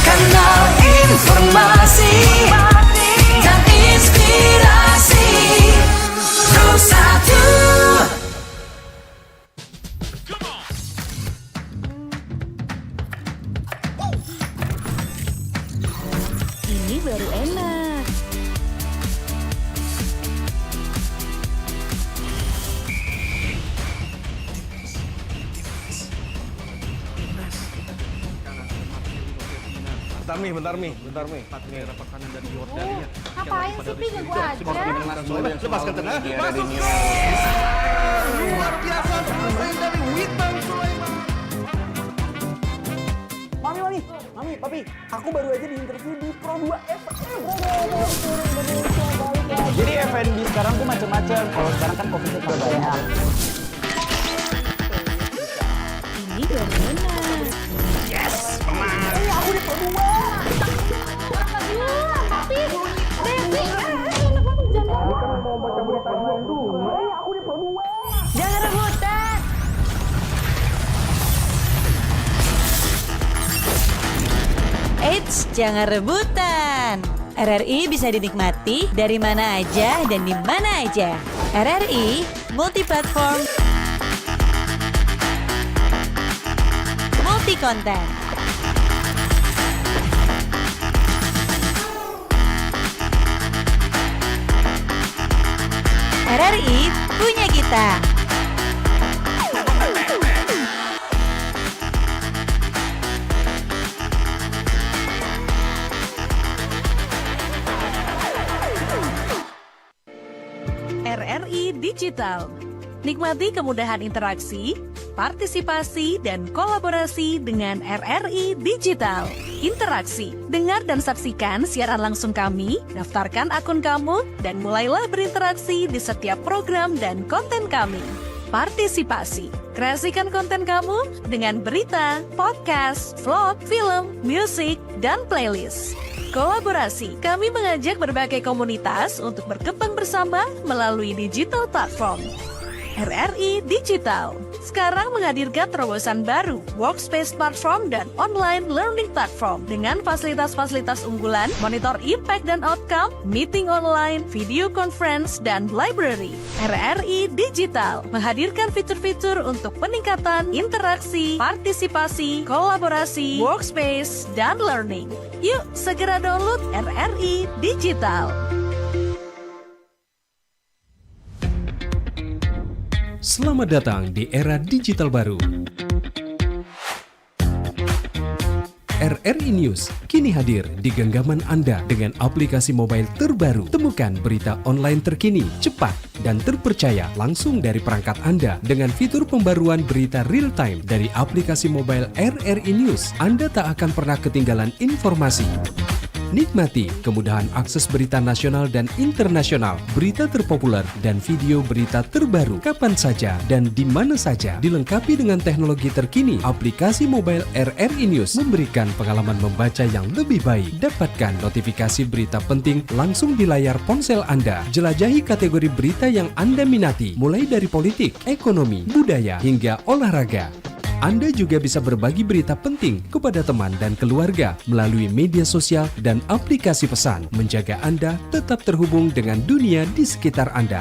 Kanal informasi dan inspirasi. Pro satu. Ini baru enak. Bentar, Mi, bentar, Mi, bentar, Mi. Nih. Ngapain sih, Pi, ganggu aja? Lepaskan tengah. Masuk. Luar biasa, pemain dari Witan Sulaiman. Mami, Mami, Mami, Papi, aku baru aja di-interview di Pro dua F M. Jadi F and B sekarang tuh macam-macam. Kalau sekarang kan covid-nya tambah banyak. Ini Yes, menang. Eh, aku dapat dua. Tapi, Devi, eh, eh, enak banget, jangan. Ini kan mau baca berita dulu. Eh, aku dapat dua. Jangan rebutan. Eits, jangan rebutan. R R I bisa dinikmati dari mana aja dan di mana aja. R R I multi platform, multi konten. R R I punya kita. R R I Digital. Nikmati kemudahan interaksi, partisipasi, dan kolaborasi dengan R R I Digital. Interaksi. Dengar dan saksikan siaran langsung kami, daftarkan akun kamu, dan mulailah berinteraksi di setiap program dan konten kami. Partisipasi. Kreasikan konten kamu dengan berita, podcast, vlog, film, musik, dan playlist. Kolaborasi. Kami mengajak berbagai komunitas untuk berkembang bersama melalui digital platform. R R I Digital sekarang menghadirkan terobosan baru, workspace platform dan online learning platform dengan fasilitas-fasilitas unggulan, monitor impact dan outcome, meeting online, video conference, dan library. R R I Digital menghadirkan fitur-fitur untuk peningkatan interaksi, partisipasi, kolaborasi, workspace, dan learning. Yuk, segera download R R I Digital. Selamat datang di era digital baru. R R I News kini hadir di genggaman Anda dengan aplikasi mobile terbaru. Temukan berita online terkini, cepat, dan terpercaya langsung dari perangkat Anda dengan fitur pembaruan berita real time dari aplikasi mobile R R I News. Anda tak akan pernah ketinggalan informasi. Nikmati kemudahan akses berita nasional dan internasional, berita terpopuler, dan video berita terbaru kapan saja dan di mana saja, dilengkapi dengan teknologi terkini. Aplikasi mobile R R I News memberikan pengalaman membaca yang lebih baik. Dapatkan notifikasi berita penting langsung di layar ponsel Anda. Jelajahi kategori berita yang Anda minati, mulai dari politik, ekonomi, budaya, hingga olahraga. Anda juga bisa berbagi berita penting kepada teman dan keluarga melalui media sosial dan aplikasi pesan, menjaga Anda tetap terhubung dengan dunia di sekitar Anda.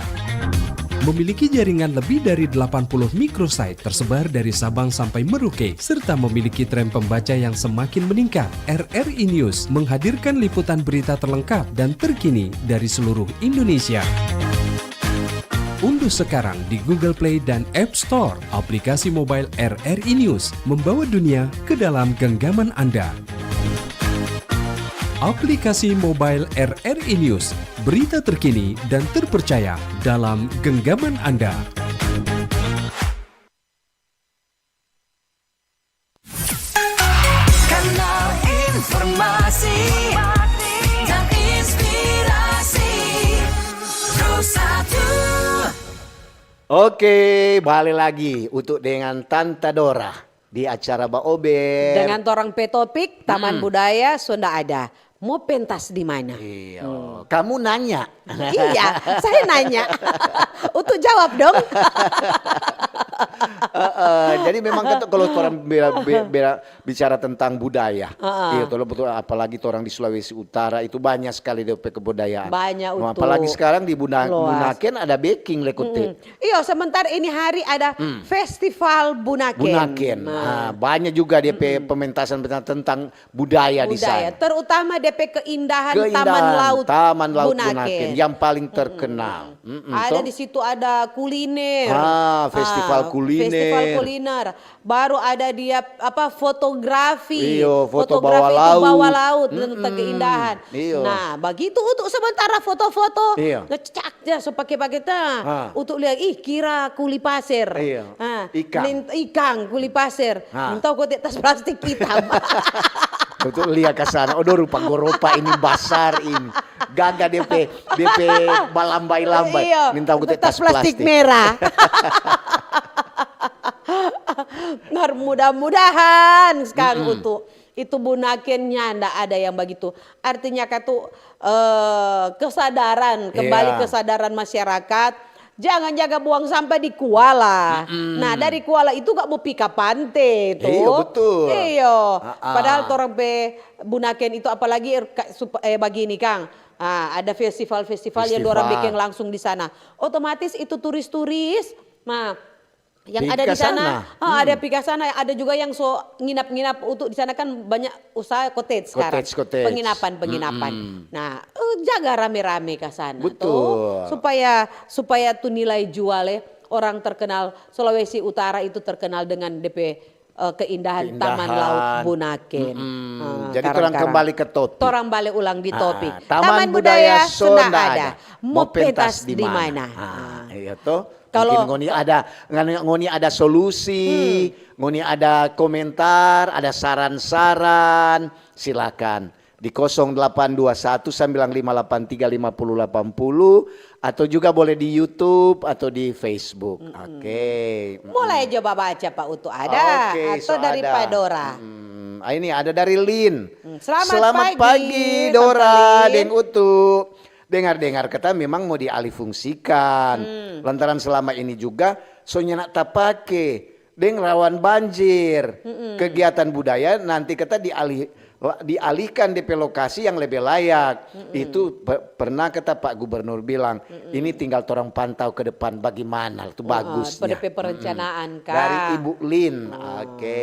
Memiliki jaringan lebih dari delapan puluh microsite tersebar dari Sabang sampai Merauke, serta memiliki tren pembaca yang semakin meningkat, R R I News menghadirkan liputan berita terlengkap dan terkini dari seluruh Indonesia. Unduh sekarang di Google Play dan App Store aplikasi mobile R R I News, membawa dunia ke dalam genggaman Anda. Aplikasi mobile R R I News, berita terkini dan terpercaya dalam genggaman Anda. Kanal informasi dan inspirasi. Pro satu. Oke, bale lagi untuk dengan Tanta Dora di acara Baober. Dengan torang pe topik, Taman Mm-mm. Budaya Sunda Ada. Mo pentas di mana? Iya. Hmm. Kamu nanya. Iya, saya nanya. Untuk jawab dong. Heeh, jadi memang kan kalau orang bela-, be-, bela-, bicara tentang budaya, Heeh. iya, betul, betul, apalagi orang di Sulawesi Utara itu banyak sekali dia pe kebudayaan. Banyak. No, utu. Apalagi sekarang di Buna-, Luas. Bunaken ada beking, Lekute. Mm-mm. Iyo, sementara ini hari ada Hmm. Festival Bunaken. Bunaken. Nah. Ah, banyak juga dia pe Mm-mm. pementasan-pementasan tentang budaya di Budaya, sana. Terutama dia pe keindahan Keindahan Taman Laut Taman Laut Bunaken. Bunaken yang paling Mm-mm. terkenal. Mm-mm, Ada toh? Di situ ada kuliner. Ah, festival Ah, kuliner. Festival kuliner. Baru ada dia, apa, fotografi. Iyo, foto Fotografi bawah itu laut. Bawah laut, Mm-mm. tentang keindahan. Iyo. Nah, bagitu untuk sementara foto-foto, Iyo. ngecak ja so pake-pake ta. Ah. Untuk lia, ih, kira kuli paser. Iyo. Ah, Ikang. nin-, ikang kuli paser. Ah. Nintau ko te tas plastik hitam. Untuk lia ka sana, odo rupa goropa ini basar ini. Gaga dia pe, dia pe balambai-lambai. Iyo, Nintau ko te tas tas plastik plastik. merah. Permudah-mudahan sekarang, Utu, itu bunakennya ndak ada yang bagitu. Artinya katu, eh, kesadaran, kembali kesadaran masyarakat. Jangan jaga buang sampah di kuala. Nah, dari kuala itu gak mau pi ka pante, to. Iyo, betul. Iyo. Padahal torang pe bunaken itu, apalagi er-, ka-, sup-, eh, bagini, kang. Ah, ada festival-festival yang dorang bikin langsung di sana. Otomatis itu turis-turis, nah, yang ada di sana, oh, ada pi ka sana, ada juga yang so nginap-nginap untuk di sana, kan banyak usaha cottage sekarang. Cottage, cottage. Penginapan, penginapan. Nah, eh, jaga rame-rame ka sana, to. Betul. Supaya, supaya tu nilai jual, eh, orang terkenal, Sulawesi Utara itu terkenal dengan depe, eh, keindahan Taman Laut Bunaken. Eh, jadi torang kembali ke topik. Torang bale ulang di topik. Ah, Taman Budaya so nda ada. Mo pentas di mana? Ah, iya to. Mungkin ngoni ada, ngoni, ngoni ada solusi, ngoni ada komentar, ada saran-saran, silakan di kosong delapan dua satu sembilan lima delapan tiga lima puluh delapan puluh, atau juga boleh di YouTube atau di Facebook. Oke. Mulai coba baca, Pak Utu, ada atau dari Pak Dora? Ah, ini ada dari Lin. Selamat pagi, Dora deng Utu. Dengar-dengar kata memang mo dialihfungsikan. Lantaran selama ini juga so nyanda tapake deng rawan banjir. Kegiatan budaya nanti kata dialih-, dialihkan depe lokasi yang lebe layak. Itu pe-, pernah kata Pak Gubernur bilang, "Ini tinggal torang pantau ke depan bagimana tu bagusnya." Depe perencanaan, Kang. Dari Ibu Lin. Oke,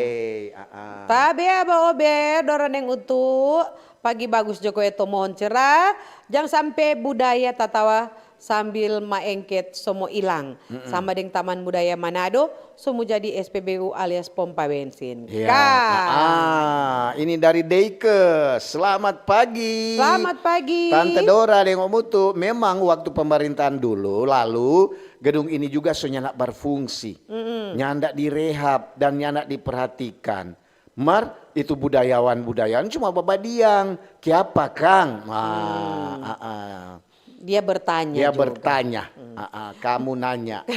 ah, ah. Tabe, Aba Ober, Dora deng Utu. Pagi bagus Joko Eto, mohon cerah, jang sampe budaya tatawa sambil maengket so mo ilang. Sama deng Taman Budaya Manado, so mo jadi S P B U alias pompa bensin. Iya, ah, ini dari Deike. Selamat pagi. Selamat pagi. Tante Dora deng Om Utu, memang waktu pemerintahan dulu, lalu gedung ini juga so nyanda berfungsi. Nyanda direhab dan nyanda diperhatikan. Mar, itu budayawan-budayawan cuma babadiang. Kiapa, kang? Ah, ah, ah. Dia bertanya juga. Dia bertanya. Ah, ah, kamu nanya.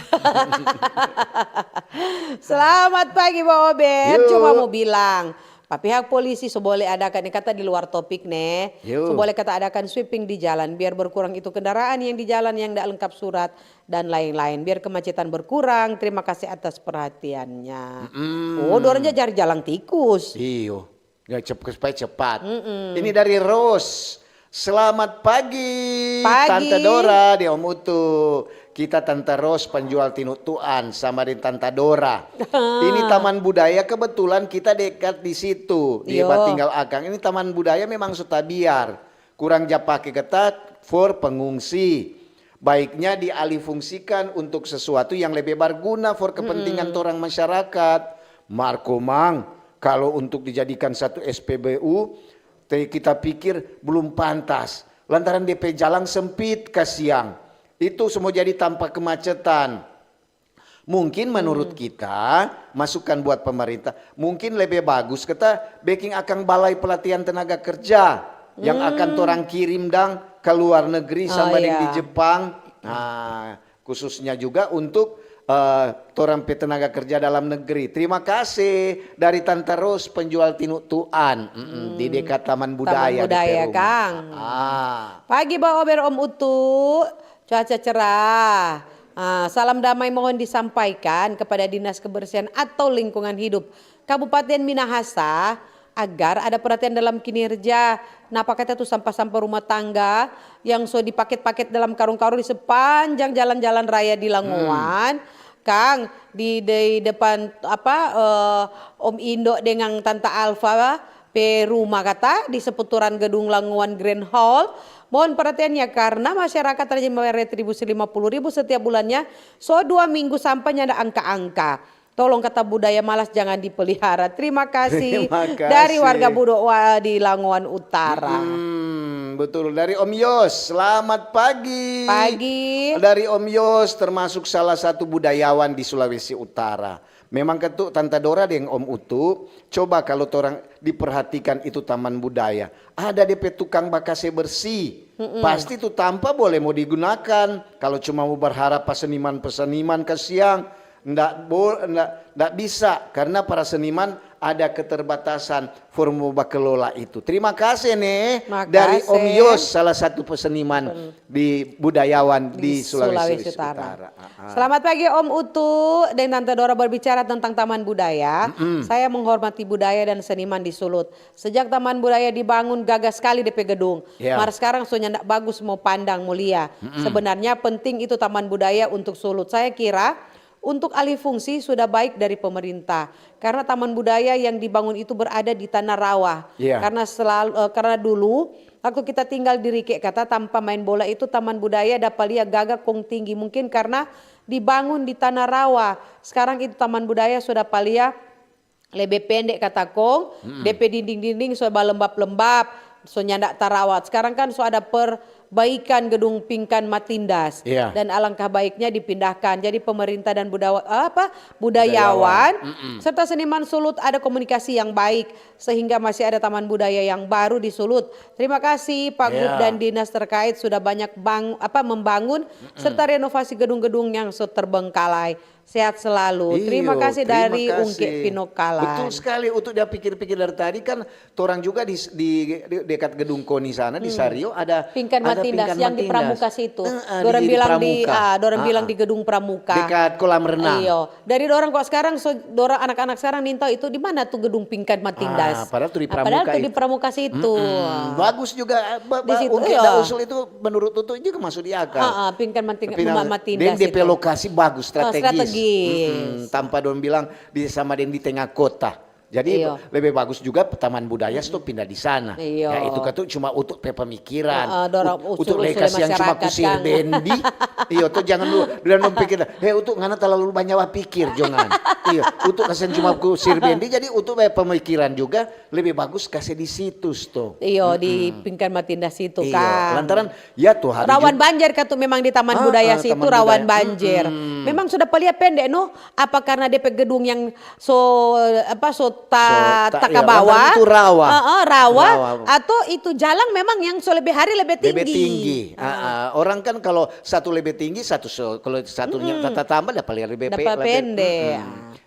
Selamat pagi, Ba Ober. Cuma mau bilang, pa pihak polisi so boleh adakan, ini kata di luar topik, ne. So boleh kata adakan sweeping di jalan, biar berkurang itu kendaraan yang di jalan yang ndak lengkap surat dan lain-lain, biar kemacetan berkurang. Terima kasih atas perhatiannya. Oh, dorang ja cari jalang tikus. Iyo. Ya, cep-, supaya cepat. Ini dari Ros. Selamat pagi, Tante Dora deng Om Utu. Kita Tante Ros penjual tinutuan sama deng Tante Dora. Ini taman budaya kebetulan kita dekat di situ, di tempat tinggal akang. Ini taman budaya memang so tabiar. Kurang ja pake ketat for pengungsi. Baiknya dialihfungsikan untuk sesuatu yang lebe berguna for kepentingan torang masyarakat. Mar komang, kalo untuk dijadikan satu S P B U, te kita pikir belum pantas. Lantaran depe jalang sempit, kasiang. Itu semua jadi tampa kemacetan. Mungkin menurut kita, masukan buat pemerintah, mungkin lebe bagus kita beking akang balai pelatihan tenaga kerja yang akan torang kirim dang ka luar negeri sama deng di Jepang. Nah, khususnya juga untuk, eh, torang pe tenaga kerja dalam negeri. Terima kasih dari Tante Ros, penjual tinutuan, mm-mm, di dekat Taman Budaya di Perum. Kang. Ah. Pagi, Ba Ober, Om Utu. Cuaca cerah. Ah, salam damai mohon disampaikan kepada Dinas Kebersihan atau Lingkungan Hidup Kabupaten Minahasa agar ada perhatian dalam kinerja. Napa kata tu sampah-sampah rumah tangga yang so dipaket-paket dalam karung-karung di sepanjang jalan-jalan raya di Langowan, kang, di, di depan apa, eh, Om Indo dengan Tanta Alfa pe rumah kata di seputaran gedung Langowan Grand Hall. Mohon perhatiannya karena masyarakat rajin membayar retribusi lima puluh ribu setiap bulannya, so dua minggu sampahnya ada angka-angka. Tolong kata budaya malas jangan dipelihara. Terima kasih. Terima kasih. Dari warga Budo Wa di Langowan Utara. Hmm, betul. Dari Om Yos, selamat pagi. Pagi. Dari Om Yos termasuk salah satu budayawan di Sulawesi Utara. Memang ketu Tanta Dora deng Om Utu, coba kalau torang diperhatikan itu taman budaya. Ada depe tukang bakase bersih. Mm-mm. Pasti tu tampa boleh mo digunakan. Kalau cuma mo berharap pa seniman-peseniman, kasiang. Ndak bo-, ndak, ndak bisa karena para seniman ada keterbatasan formu bakelola itu. Terima kasih nih dari Om Yos, salah satu peseniman di budayawan di Sulawesi Utara. Ah, ah. Selamat pagi Om Utu dan Tante Dora, berbicara tentang Taman Budaya. Saya menghormati budaya dan seniman di Sulut. Sejak Taman Budaya dibangun, gagah skali depe gedung. Mar skarang so nyanda bagus mo pandang, mo lia. Sebenarnya penting itu Taman Budaya untuk Sulut. Saya kira untuk alih fungsi sudah baik dari pemerintah. Karena Taman Budaya yang dibangun itu berada di tanah rawa. Karena selalu, eh, karena dulu waktu kita tinggal di Rike Kata, tampa main bola itu Taman Budaya dapa lia gagah kong tinggi. Mungkin karena dibangun di tanah rawa. Sekarang itu Taman Budaya so dapa lia lebe pende kata kong, depe dinding-dinding so balembab-lembab, so nyanda tarawat. Sekarang kan so ada perbaikan gedung Pingkan Matindas. Dan alangkah baiknya dipindahkan. Jadi pemerintah dan budawa-, apa, budayawan, serta seniman Sulut ada komunikasi yang baik, sehingga masih ada taman budaya yang baru di Sulut. Terima kasih Pak Gub dan dinas terkait sudah banyak bang-, apa, membangun serta renovasi gedung-gedung yang so terbengkalai. Sehat selalu. Terima kasih dari Ungke Pinokala. Betul sekali, untuk dia pikir-pikir dari tadi kan, torang juga di, di, di dekat gedung koni sana, di Sario, ada Pingkan Matindas yang di Pramuka situ. Dorang bilang di, ah, dorang bilang di gedung Pramuka. Dekat kolam renang. Iyo. Dari dorang kok sekarang, so, dorang anak-anak sekarang nintau itu di mana tu gedung Pingkan Matindas. Ah, padahal tu di Pramuka situ. Bagus juga, eh, ba-, ba-, Ungke da usul itu menurut Utu juga masuk di akal. Ah, ah, Pingkan Matindas. Deng depe lokasi bagus, strategis. Tanpa dong bilang di, sama deng di tengah kota. Jadi lebe bagus juga taman budaya sto pindah di sana. Ya, itu katu cuma Utu pe pemikiran. Utu lebe kasiang cuma ku Sir Bendi. Iyo, to jangan dulu. Dong pikir, "He, Utu ngana terlalu banyak bapikir, jangan." Iyo, Utu kasiang cuma ku Sir Bendi, jadi Utu pe pemikiran juga lebe bagus kase di situs to. Iyo, di Pingkan Matindas situ kan. Lantaran ya tuh hari rawan banjir katu memang di taman budaya situ rawan banjir. Memang sudah palia pende no, apa karena depe gedung yang so, apa, so ta-, takabawa. Itu rawa. Heeh, rawa. Atau itu jalan memang yang so lebe hari lebe tinggi. Orang kan kalau satu lebe tinggi, satu so, kalau satunya tata tambah dapat lebe pende.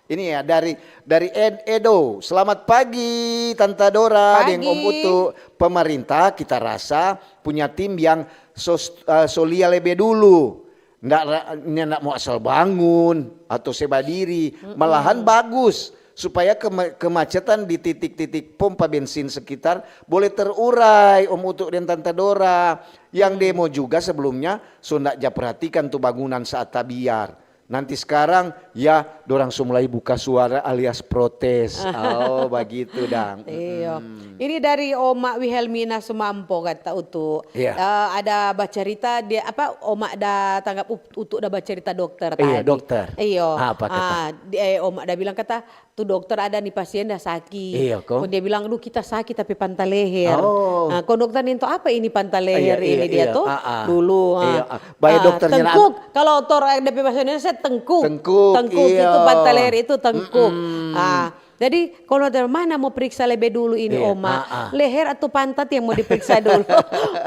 Ini ya dari, dari Ed Edo. Selamat pagi Tanta Dora deng Om Utu. Pemerintah kita rasa punya tim yang so, eh, so lia lebe dulu. Ndak ra-, nya ndak mo asal bangun atau se badiri. Malahan bagus supaya kema-, kemacetan di titik-titik pompa bensin sekitar boleh terurai, Om Utu deng Tanta Dora. Yang demo juga sebelumnya so ndak ja perhatikan tu bangunan saat tabiar. Nanti skarang, ya, dorang so mulai buka suara alias protes. Oh, bagitu dang. Iyo. Ini dari Oma Wihelmina Sumampo, kata Utu. Eh, ada bacarita, dia, apa, Oma da tanggap Ut-, Utu da bacarita dokter tadi. Iya, dokter. Iyo. Apa kata? Ah, di-, eh, Oma da bilang kata, "Tu dokter ada ni pasien da saki." Iyo, ko. Kong dia bilang, "Aduh, kita saki tapi panta leher." Oh. Ah, kong dokter nintau, "Apa ini panta leher ini?" Dia to dulu, ah. Bae dokternya tengkuk. Kalau tor, eh, depe bahasa Indonesia tengkuk. Tengkuk, tengkuk itu, panta leher itu tengkuk. Ah, jadi kalau ada mana mo periksa lebe dulu ini, Oma, leher atau pantat yang mo diperiksa dulu?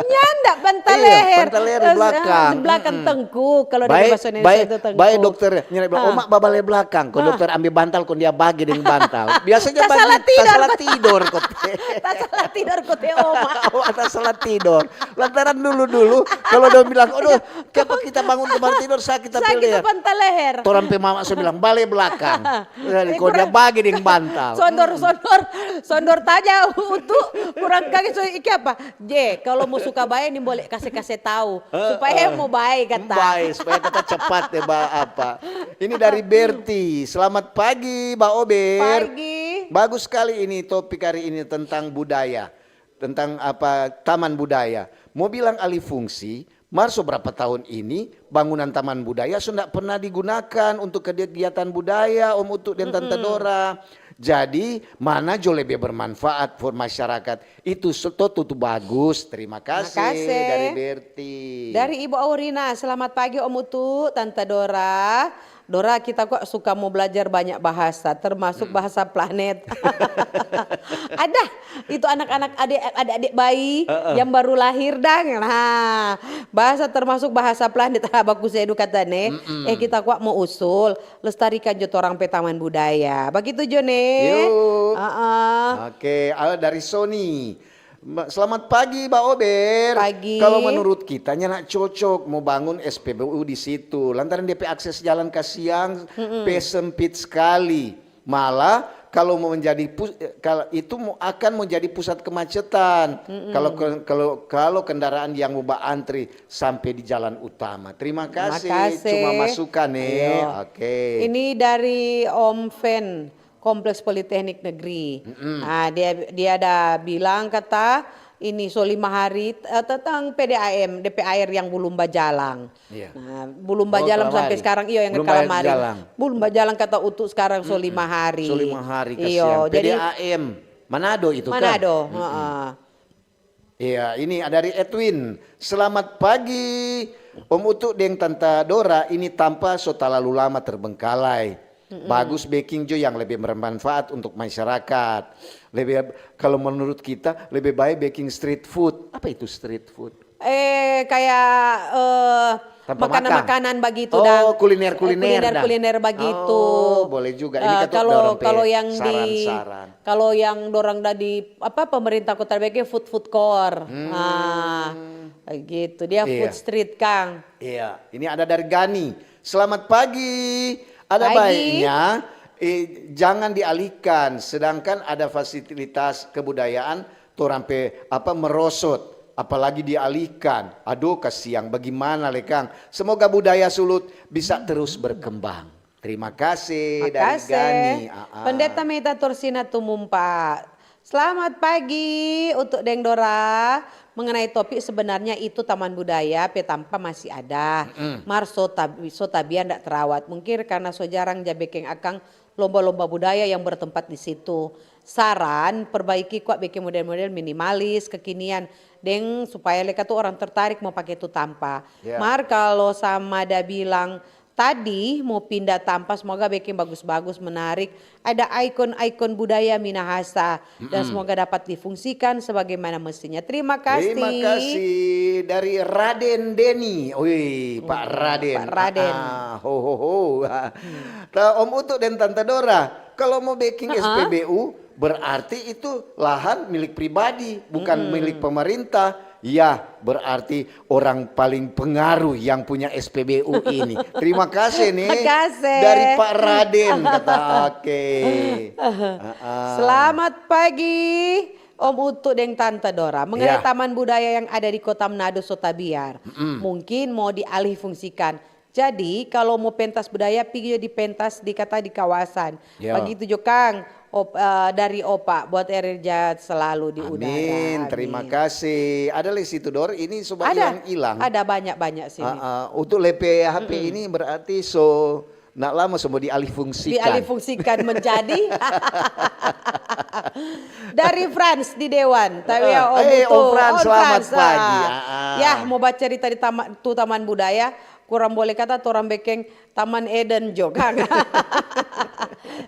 Nyanda, panta leher. Panta leher di belakang. Di belakang tengkuk. Kalau depe bahasa Indonesia itu tengkuk. Bae dokter, nyanda bilang, "Oma, babale belakang." Kong dokter ambe bantal, kong dia bage deng bantal. Biasanya bage, tasala tidor kote. Tasala tidor kote, Oma. Oma tasala tidor. Lantaran dulu-dulu, kalau dong bilang, "Aduh, kiapa kita bangun kemarin tidor sakit tapi leher." Sakit panta leher. Torang pe mama so bilang, "Bale blakang." Jadi kong dia bage deng bantal. Sondor, sondor, sondor tanya Utu, kurang kage so, "Iki apa?" "Je, kalau mo suka bae ni bole kase-kase tau, supaya mo bae," kata. Bae, supaya kata cepat deh, ba apa. Ini dari Berti. "Selamat pagi, Ba Ober." Pagi. Bagus sekali ini topik hari ini tentang budaya. Tentang apa, taman budaya. Mo bilang alih fungsi, mar so berapa tahun ini bangunan taman budaya so ndak pernah digunakan untuk kegiatan budaya, Om Utu deng Tanta Dora. Jadi, mana jo lebe bermanfaat for masyarakat. Itu so-, to, tu, tu bagus. Terima kasih dari Berti. Dari Ibu Aurina, "Selamat pagi, Om Utu, Tanta Dora." Dora, kita kwa suka mo blajar banya bahasa, termasuk bahasa planet. Ada, itu anak-anak ade-, ade-ade bayi yang baru lahir dang. Nah, bahasa termasuk bahasa planet. Baku sedu kata ne. Eh, kita kwa mo usul, lestarikan jo torang pe taman budaya. Bagitu jo ne. Yuk. Heeh. Oke, ada dari Sony. Ma-, selamat pagi, Ba Ober. Pagi. Kalau menurut kita, nyanda cocok mo bangun S P B U di situ, lantaran depe akses jalan kasiang pe sempit skali. Malah kalau mau menjadi pus-, eh, kal-, itu mo-, akan menjadi pusat kemacetan. Kalau ke-, kalau, kalau kendaraan yang mo baantri sampe di jalan utama. Terima kasih, cuma masukan, eh. Oke. Ini dari Om Fen. Kompleks Politeknik Negeri. Ah, dia, dia ada bilang kata ini so lima hari, eh, tentang P D A M, depe aer yang belum bajalang. Iya. Nah, belum bajalang sampai sekarang, iyo, yang kalamari. Belum bajalang kata Utu sekarang so lima hari. So lima hari, kasihan. Iyo, jadi P D A M Manado itu kan? Manado, heeh. Iya, ini dari Edwin. Selamat pagi, Om Utu deng Tanta Dora. Ini tampa so talalu lama terbengkalai. Bagus beking jo yang lebe bermanfaat untuk masyarakat. Lebe, kalau menurut kita, lebe bae beking street food. Apa itu street food? Eh, kayak, eh, makanan-makanan bagitu dang. Oh, kuliner-kuliner dang. Kuliner-kuliner bagitu. Oh, boleh juga. Ini katu kalau, dorang pe saran-saran. Kalau yang dorang da di, apa, pemerintah kota beking food, food court. Ah, gitu. Dia food street, kang. Iya, ini ada dari Gani. Selamat pagi. Ada baiknya, eh, jangan dialihkan, sedangkan ada fasilitas kebudayaan torang pe, apa, merosot, apalagi dialihkan. Aduh, kasiang, bagimana le, kang? Semoga budaya Sulut bisa terus berkembang. Terima kasih dari Gani. Pendeta Meta Torsina Tumumpa. Selamat pagi, Utu deng Dora. Mengenai topik, sebenarnya itu taman budaya pe tampa masih ada. Mar so tab-, so tabiar ndak terawat. Mungkin karena so jarang ja beking akang lomba-lomba budaya yang bertempat di situ. Saran, perbaiki kwa beking model-model minimalis, kekinian, deng supaya leka tu orang tertarik mo pake tu tampa. Mar kalo sama da bilang tadi mo pinda tampa, semoga beking bagus-bagus, menarik, ada ikon-ikon budaya Minahasa, dan semoga dapat difungsikan sebagaimana mestinya. Terima kasih. Terima kasih dari Raden Deni. Wih, Pak Raden. Pak Raden. Ah, ho, ho, ho. Om Utu deng Tanta Dora, kalau mo beking S P B U, berarti itu lahan milik pribadi, bukan milik pemerintah. Ya, berarti orang paling pengaruh yang punya S P B U ini. Terima kasih nih. Makasih. Dari Pak Raden, kata, oke. Selamat pagi, Om Utu deng Tanta Dora. Mengenai taman budaya yang ada di Kota Manado so tabiar, mungkin mo dialih fungsikan. Jadi, kalau mo pentas budaya, pigi jo di pentas di kata di kawasan. Bagitu jo, kang. Op-, eh, dari Opa, buat R R J selalu di udara. Amin. Terima kasih. Ada lei situ, Dor? Ini so bailang-ilang. Ada banyak-banyak sini. Ah, ah. Untuk lepe H P ini berarti so, nak lama so mo dialih fungsikan. Dialih fungsikan menjadi dari Frans di Dewan. Tapi ya, Om Utu. Om Frans, selamat pagi. Ah, ah. Ya, mo bacerita di tama-, tu Taman Budaya. Kurang boleh kata torang beking Taman Eden jo, kang.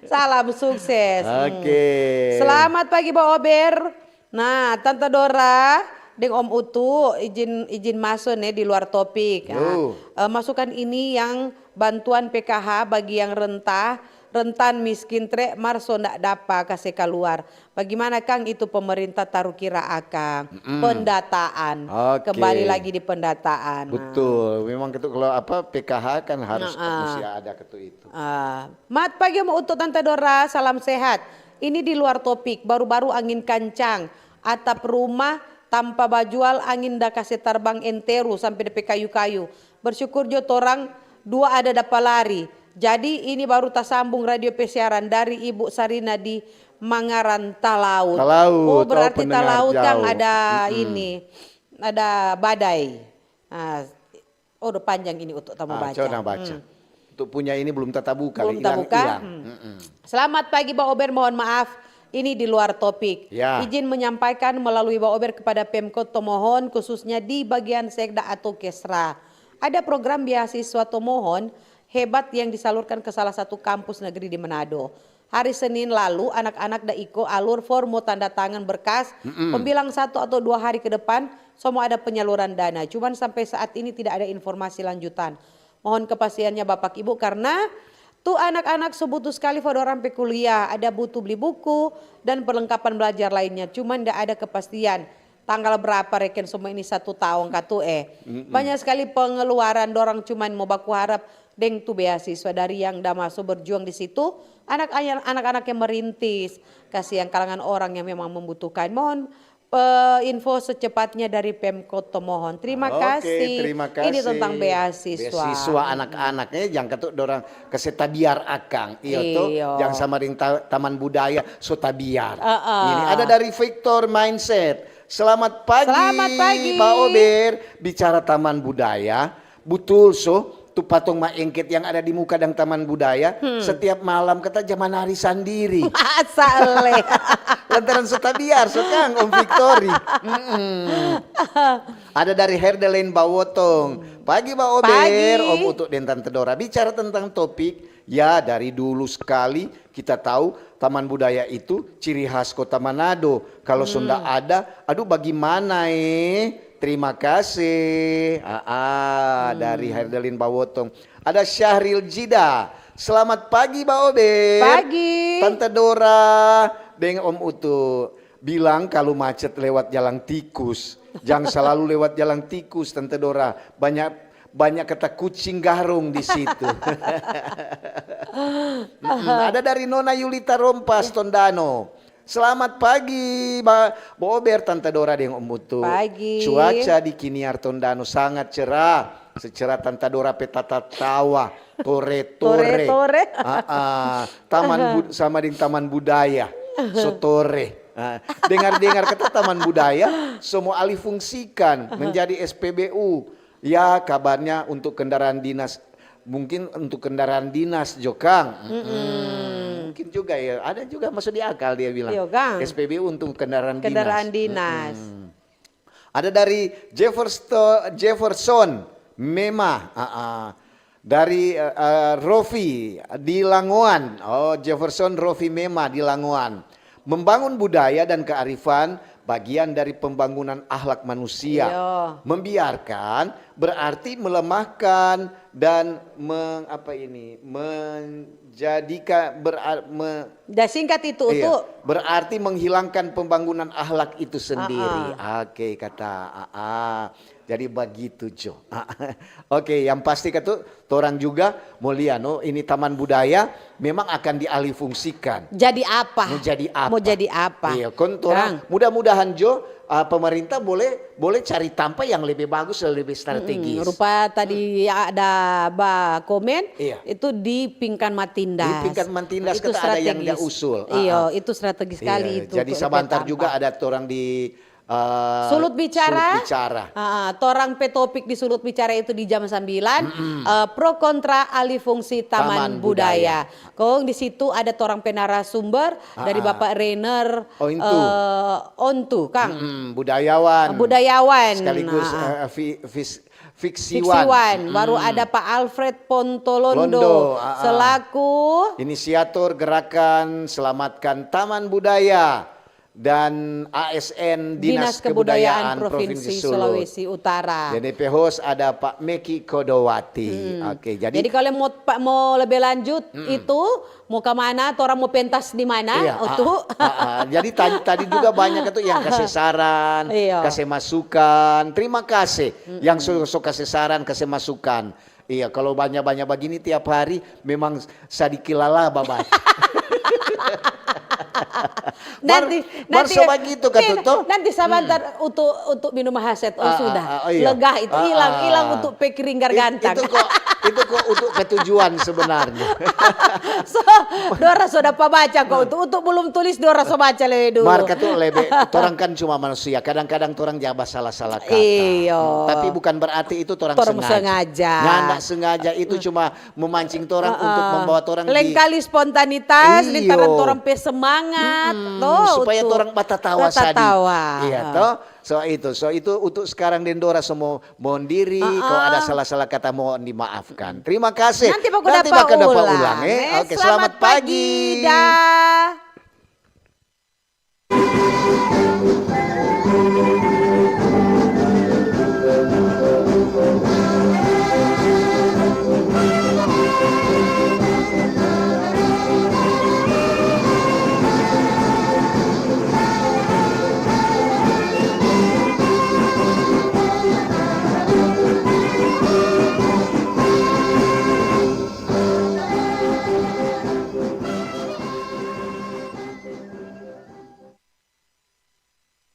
Salam sukses. Oke. Selamat pagi, Ba Ober. Nah, Tanta Dora deng Om Utu, izin, izin maso ne di luar topik. Nah, eh, masukan ini yang bantuan P K H bagi yang rentah, rentan miskin tre, mar so ndak dapa kase kaluar. Bagimana, kang, itu pemerintah taru kira akang pendataan? Oke. Kembali lagi di pendataan. Nah. Betul. Memang itu kalau apa, P K H kan harus, musti ada ketu itu. Ah, mat pagi mo untuk Tanta Dora, salam sehat. Ini di luar topik, baru-baru angin kancang, atap rumah tampa bajual, angin da kase tarbang enteru sampe depe kayu-kayu. Bersyukur jo torang dua ada dapa lari. Jadi ini baru tasambung radio pe siaran dari Ibu Sarina di Mangaran Talaut. Talaut, oh, berarti Talaut kang ada ini, ada badai. Ah, oh, udah panjang ini untuk tamu baca. Coba baca. Untuk punya ini belum tatabuka, belum tabuka. Selamat pagi, Ba Ober, mohon maaf. Ini di luar topik. Ya. Izin menyampaikan melalui Ba Ober kepada Pemkot Tomohon, khususnya di bagian Sekda atau Kesra. Ada program beasiswa Tomohon hebat yang disalurkan ke salah satu kampus negeri di Manado. Hari Senin lalu, anak-anak da iko alur for mo tanda tangan berkas, pembilang satu atau dua hari ke depan, so mo ada penyaluran dana. Cuman sampai saat ini tidak ada informasi lanjutan. Mohon kepastiannya Bapak Ibu, karena tu anak-anak so butuh skali for dorang pe kuliah, ada butuh bli buku dan perlengkapan belajar lainnya. Cuman nda ada kepastian tanggal berapa reken semua ini satu taong katu, eh. Banyak skali pengeluaran, dorang cuman mo baku harap deng tu beasiswa dari yang da maso berjuang di situ, anak, anak-anak yang merintis, kasihan kalangan orang yang memang membutuhkan. Mohon, eh, info secepatnya dari Pemkot Tomohon. Terima kasih. Oke, terima kasih. Ini tentang beasiswa. Beasiswa anak-anak, eh, jang katu dorang kase tabiar akang. Iyo to, jang sama deng ta-, taman budaya, so tabiar. Heeh. Ini ada dari Victor Mindset. Selamat pagi, Selamat pagi. Ba Ober. Bicara taman budaya, butul so, tu patong maengket yang ada di muka dang taman budaya, setiap malam kata ja manari sandiri. Masa le. Lantaran so tabiar, so kang, Om Victori. Mm-mm. Ada dari Herdelain Bawotong. Pagi, Ba Ober, Pagi. Om Utu deng Tante Dora. Bicara tentang topik, ya, dari dulu skali kita tau taman budaya itu ciri khas Kota Manado. Kalo so nda ada, aduh, bagimana, eh? Terima kasih. Ah, ah, dari Herdelain Bawotong. Ada Syahril Jida. Selamat pagi, Ba Ober. Pagi. Tante Dora deng Om Utu. Bilang kalu macet lewat jalang tikus. Jang salalu lewat jalang tikus, Tante Dora. Banyak, banyak kata kucing garong di situ. Mm-mm. Ada dari Nona Yulita Rompas, Tondano. Selamat pagi, Ba-, Ba Ober, Tante Dora deng Om Utu. Pagi. Cuaca di Kiniar Tondano sangat cerah. Secerah Tante Dora pe tata tawa. Tore-tore. Tore-tore. Ah, ah. Taman bu-, sama deng taman budaya. So tore. Ah, dengar-dengar kata taman budaya, so mo alih fungsikan menjadi S P B U. Ya, kabarnya untuk kendaraan dinas. Mungkin untuk kendaraan dinas jo, kang. Mm-mm. Mm-mm. Mungkin juga ya, ada juga masuk di akal dia bilang. Iyo, kang. S P B U untuk kendaraan dinas. Kendaraan dinas. Mm-mm. Ada dari Jeffersto-, Jefferson Mema, ah, ah. Dari, eh, eh, Rofi di Langoan. Oh, Jefferson Rofi Mema di Langoan. Membangun budaya dan kearifan bagian dari pembangunan akhlak manusia. Iyo. Membiarkan berarti melemahkan dan meng-, apa ini, menjadikan, berar-, me-, Da singkat itu, iya, Utu. Berarti menghilangkan pembangunan akhlak itu sendiri. Ah, ah. Oke, kata, ah, ah. Jadi bagitu, jo. Ah, ah. Oke, yang pasti katu, torang juga mo lia, no, ini taman budaya memang akan dialihfungsikan. Jadi apa? Mo jadi apa? Mo jadi apa? Iya, kon torang, Kang, mudah-mudahan jo, ah, pemerintah boleh, boleh cari tampa yang lebih bagus dan lebih strategis. Mm-mm. Rupa tadi ada ba komen, iya, itu di Pingkan Matindas. Di Pingkan Matindas itu kata ada yang dia strategis. Usul. Ah, iyo, ah. Itu strategis sekali. Iya, itu jadi untuk sabantar juga ada torang di, eh, Sulut Bicara. Sulut Bicara. Ah, torang pe topik di Sulut Bicara itu di jam sembilan, mm-mm, eh, pro kontra alih fungsi Taman Taman Budaya. Budaya. Kong di situ ada torang pe narasumber dari, ah, ah, Bapak Rener, oh, Ontu. Eh, Ontu, Kang. Mm-mm, budayawan. Budayawan. Sekaligus, nah, eh, fi-, fis-, fiksiwan. Fiksiwan. Baru, mm-mm, ada Pak Alfred Pontolondo, Londo, ah, ah, selaku inisiator gerakan Selamatkan Taman Budaya dan A S N, Dinas Dinas Kebudayaan Kebudayaan Provinsi Provinsi Sulut. Sulawesi Utara. Jadi pe host ada Pak Meki Kodowati. Hmm. Oke, jadi jadi kalau mau, pa-, mau lebih lanjut, mm-mm, itu mau ke mana, torang mau pentas di mana, iya, Utu? Ah, ah, ah. Jadi tadi, tadi juga banyak itu yang kasih saran, iya, kasih masukan. Terima kasih, mm-mm, yang so, so kasih saran, kasih masukan. Iya, kalau banya-banya bagini tiap hari, memang sadiki lalaba bae. Mar-, nanti, mar nanti, so bagitu ka, eh, tu, to? Nanti sabantar, hmm, untuk, untuk minum haset. Oh, ah, sudah. Ah, ah, oh, iya. Lega itu, ah, hilang, ah, hilang untuk pe kringgar gantang. It-, itu kok, itu kok untuk ketujuan sebenarnya. So, dora so dapa baca kok. Untuk, untuk belum tulis, dora so baca lebe dulu. Mar katu lebe, torang kan cuma manusia. Kadang-kadang torang ja basala-sala kata. Iyo. Hmm, tapi bukan berarti itu torang sengaja. Torang sengaja. Nyanda sengaja, itu cuma memancing torang, heeh, untuk membawa torang di, lengkali spontanitas, iyo, lantaran torang pe semangat, mm-mm, to, supaya untuk torang batatawa sadiki. Batatawa. Iya, heeh, to? So itu, so itu untuk sekarang deng Dora so mo mohon diri, Ah, kalo ada ah. Salah-salah kata mohon dimaafkan. Terima kasih. Nanti baku Nanti dapa baku dapa ulang, ulang, eh. Eh, Oke, selamat selamat pagi. Pagi. Dah.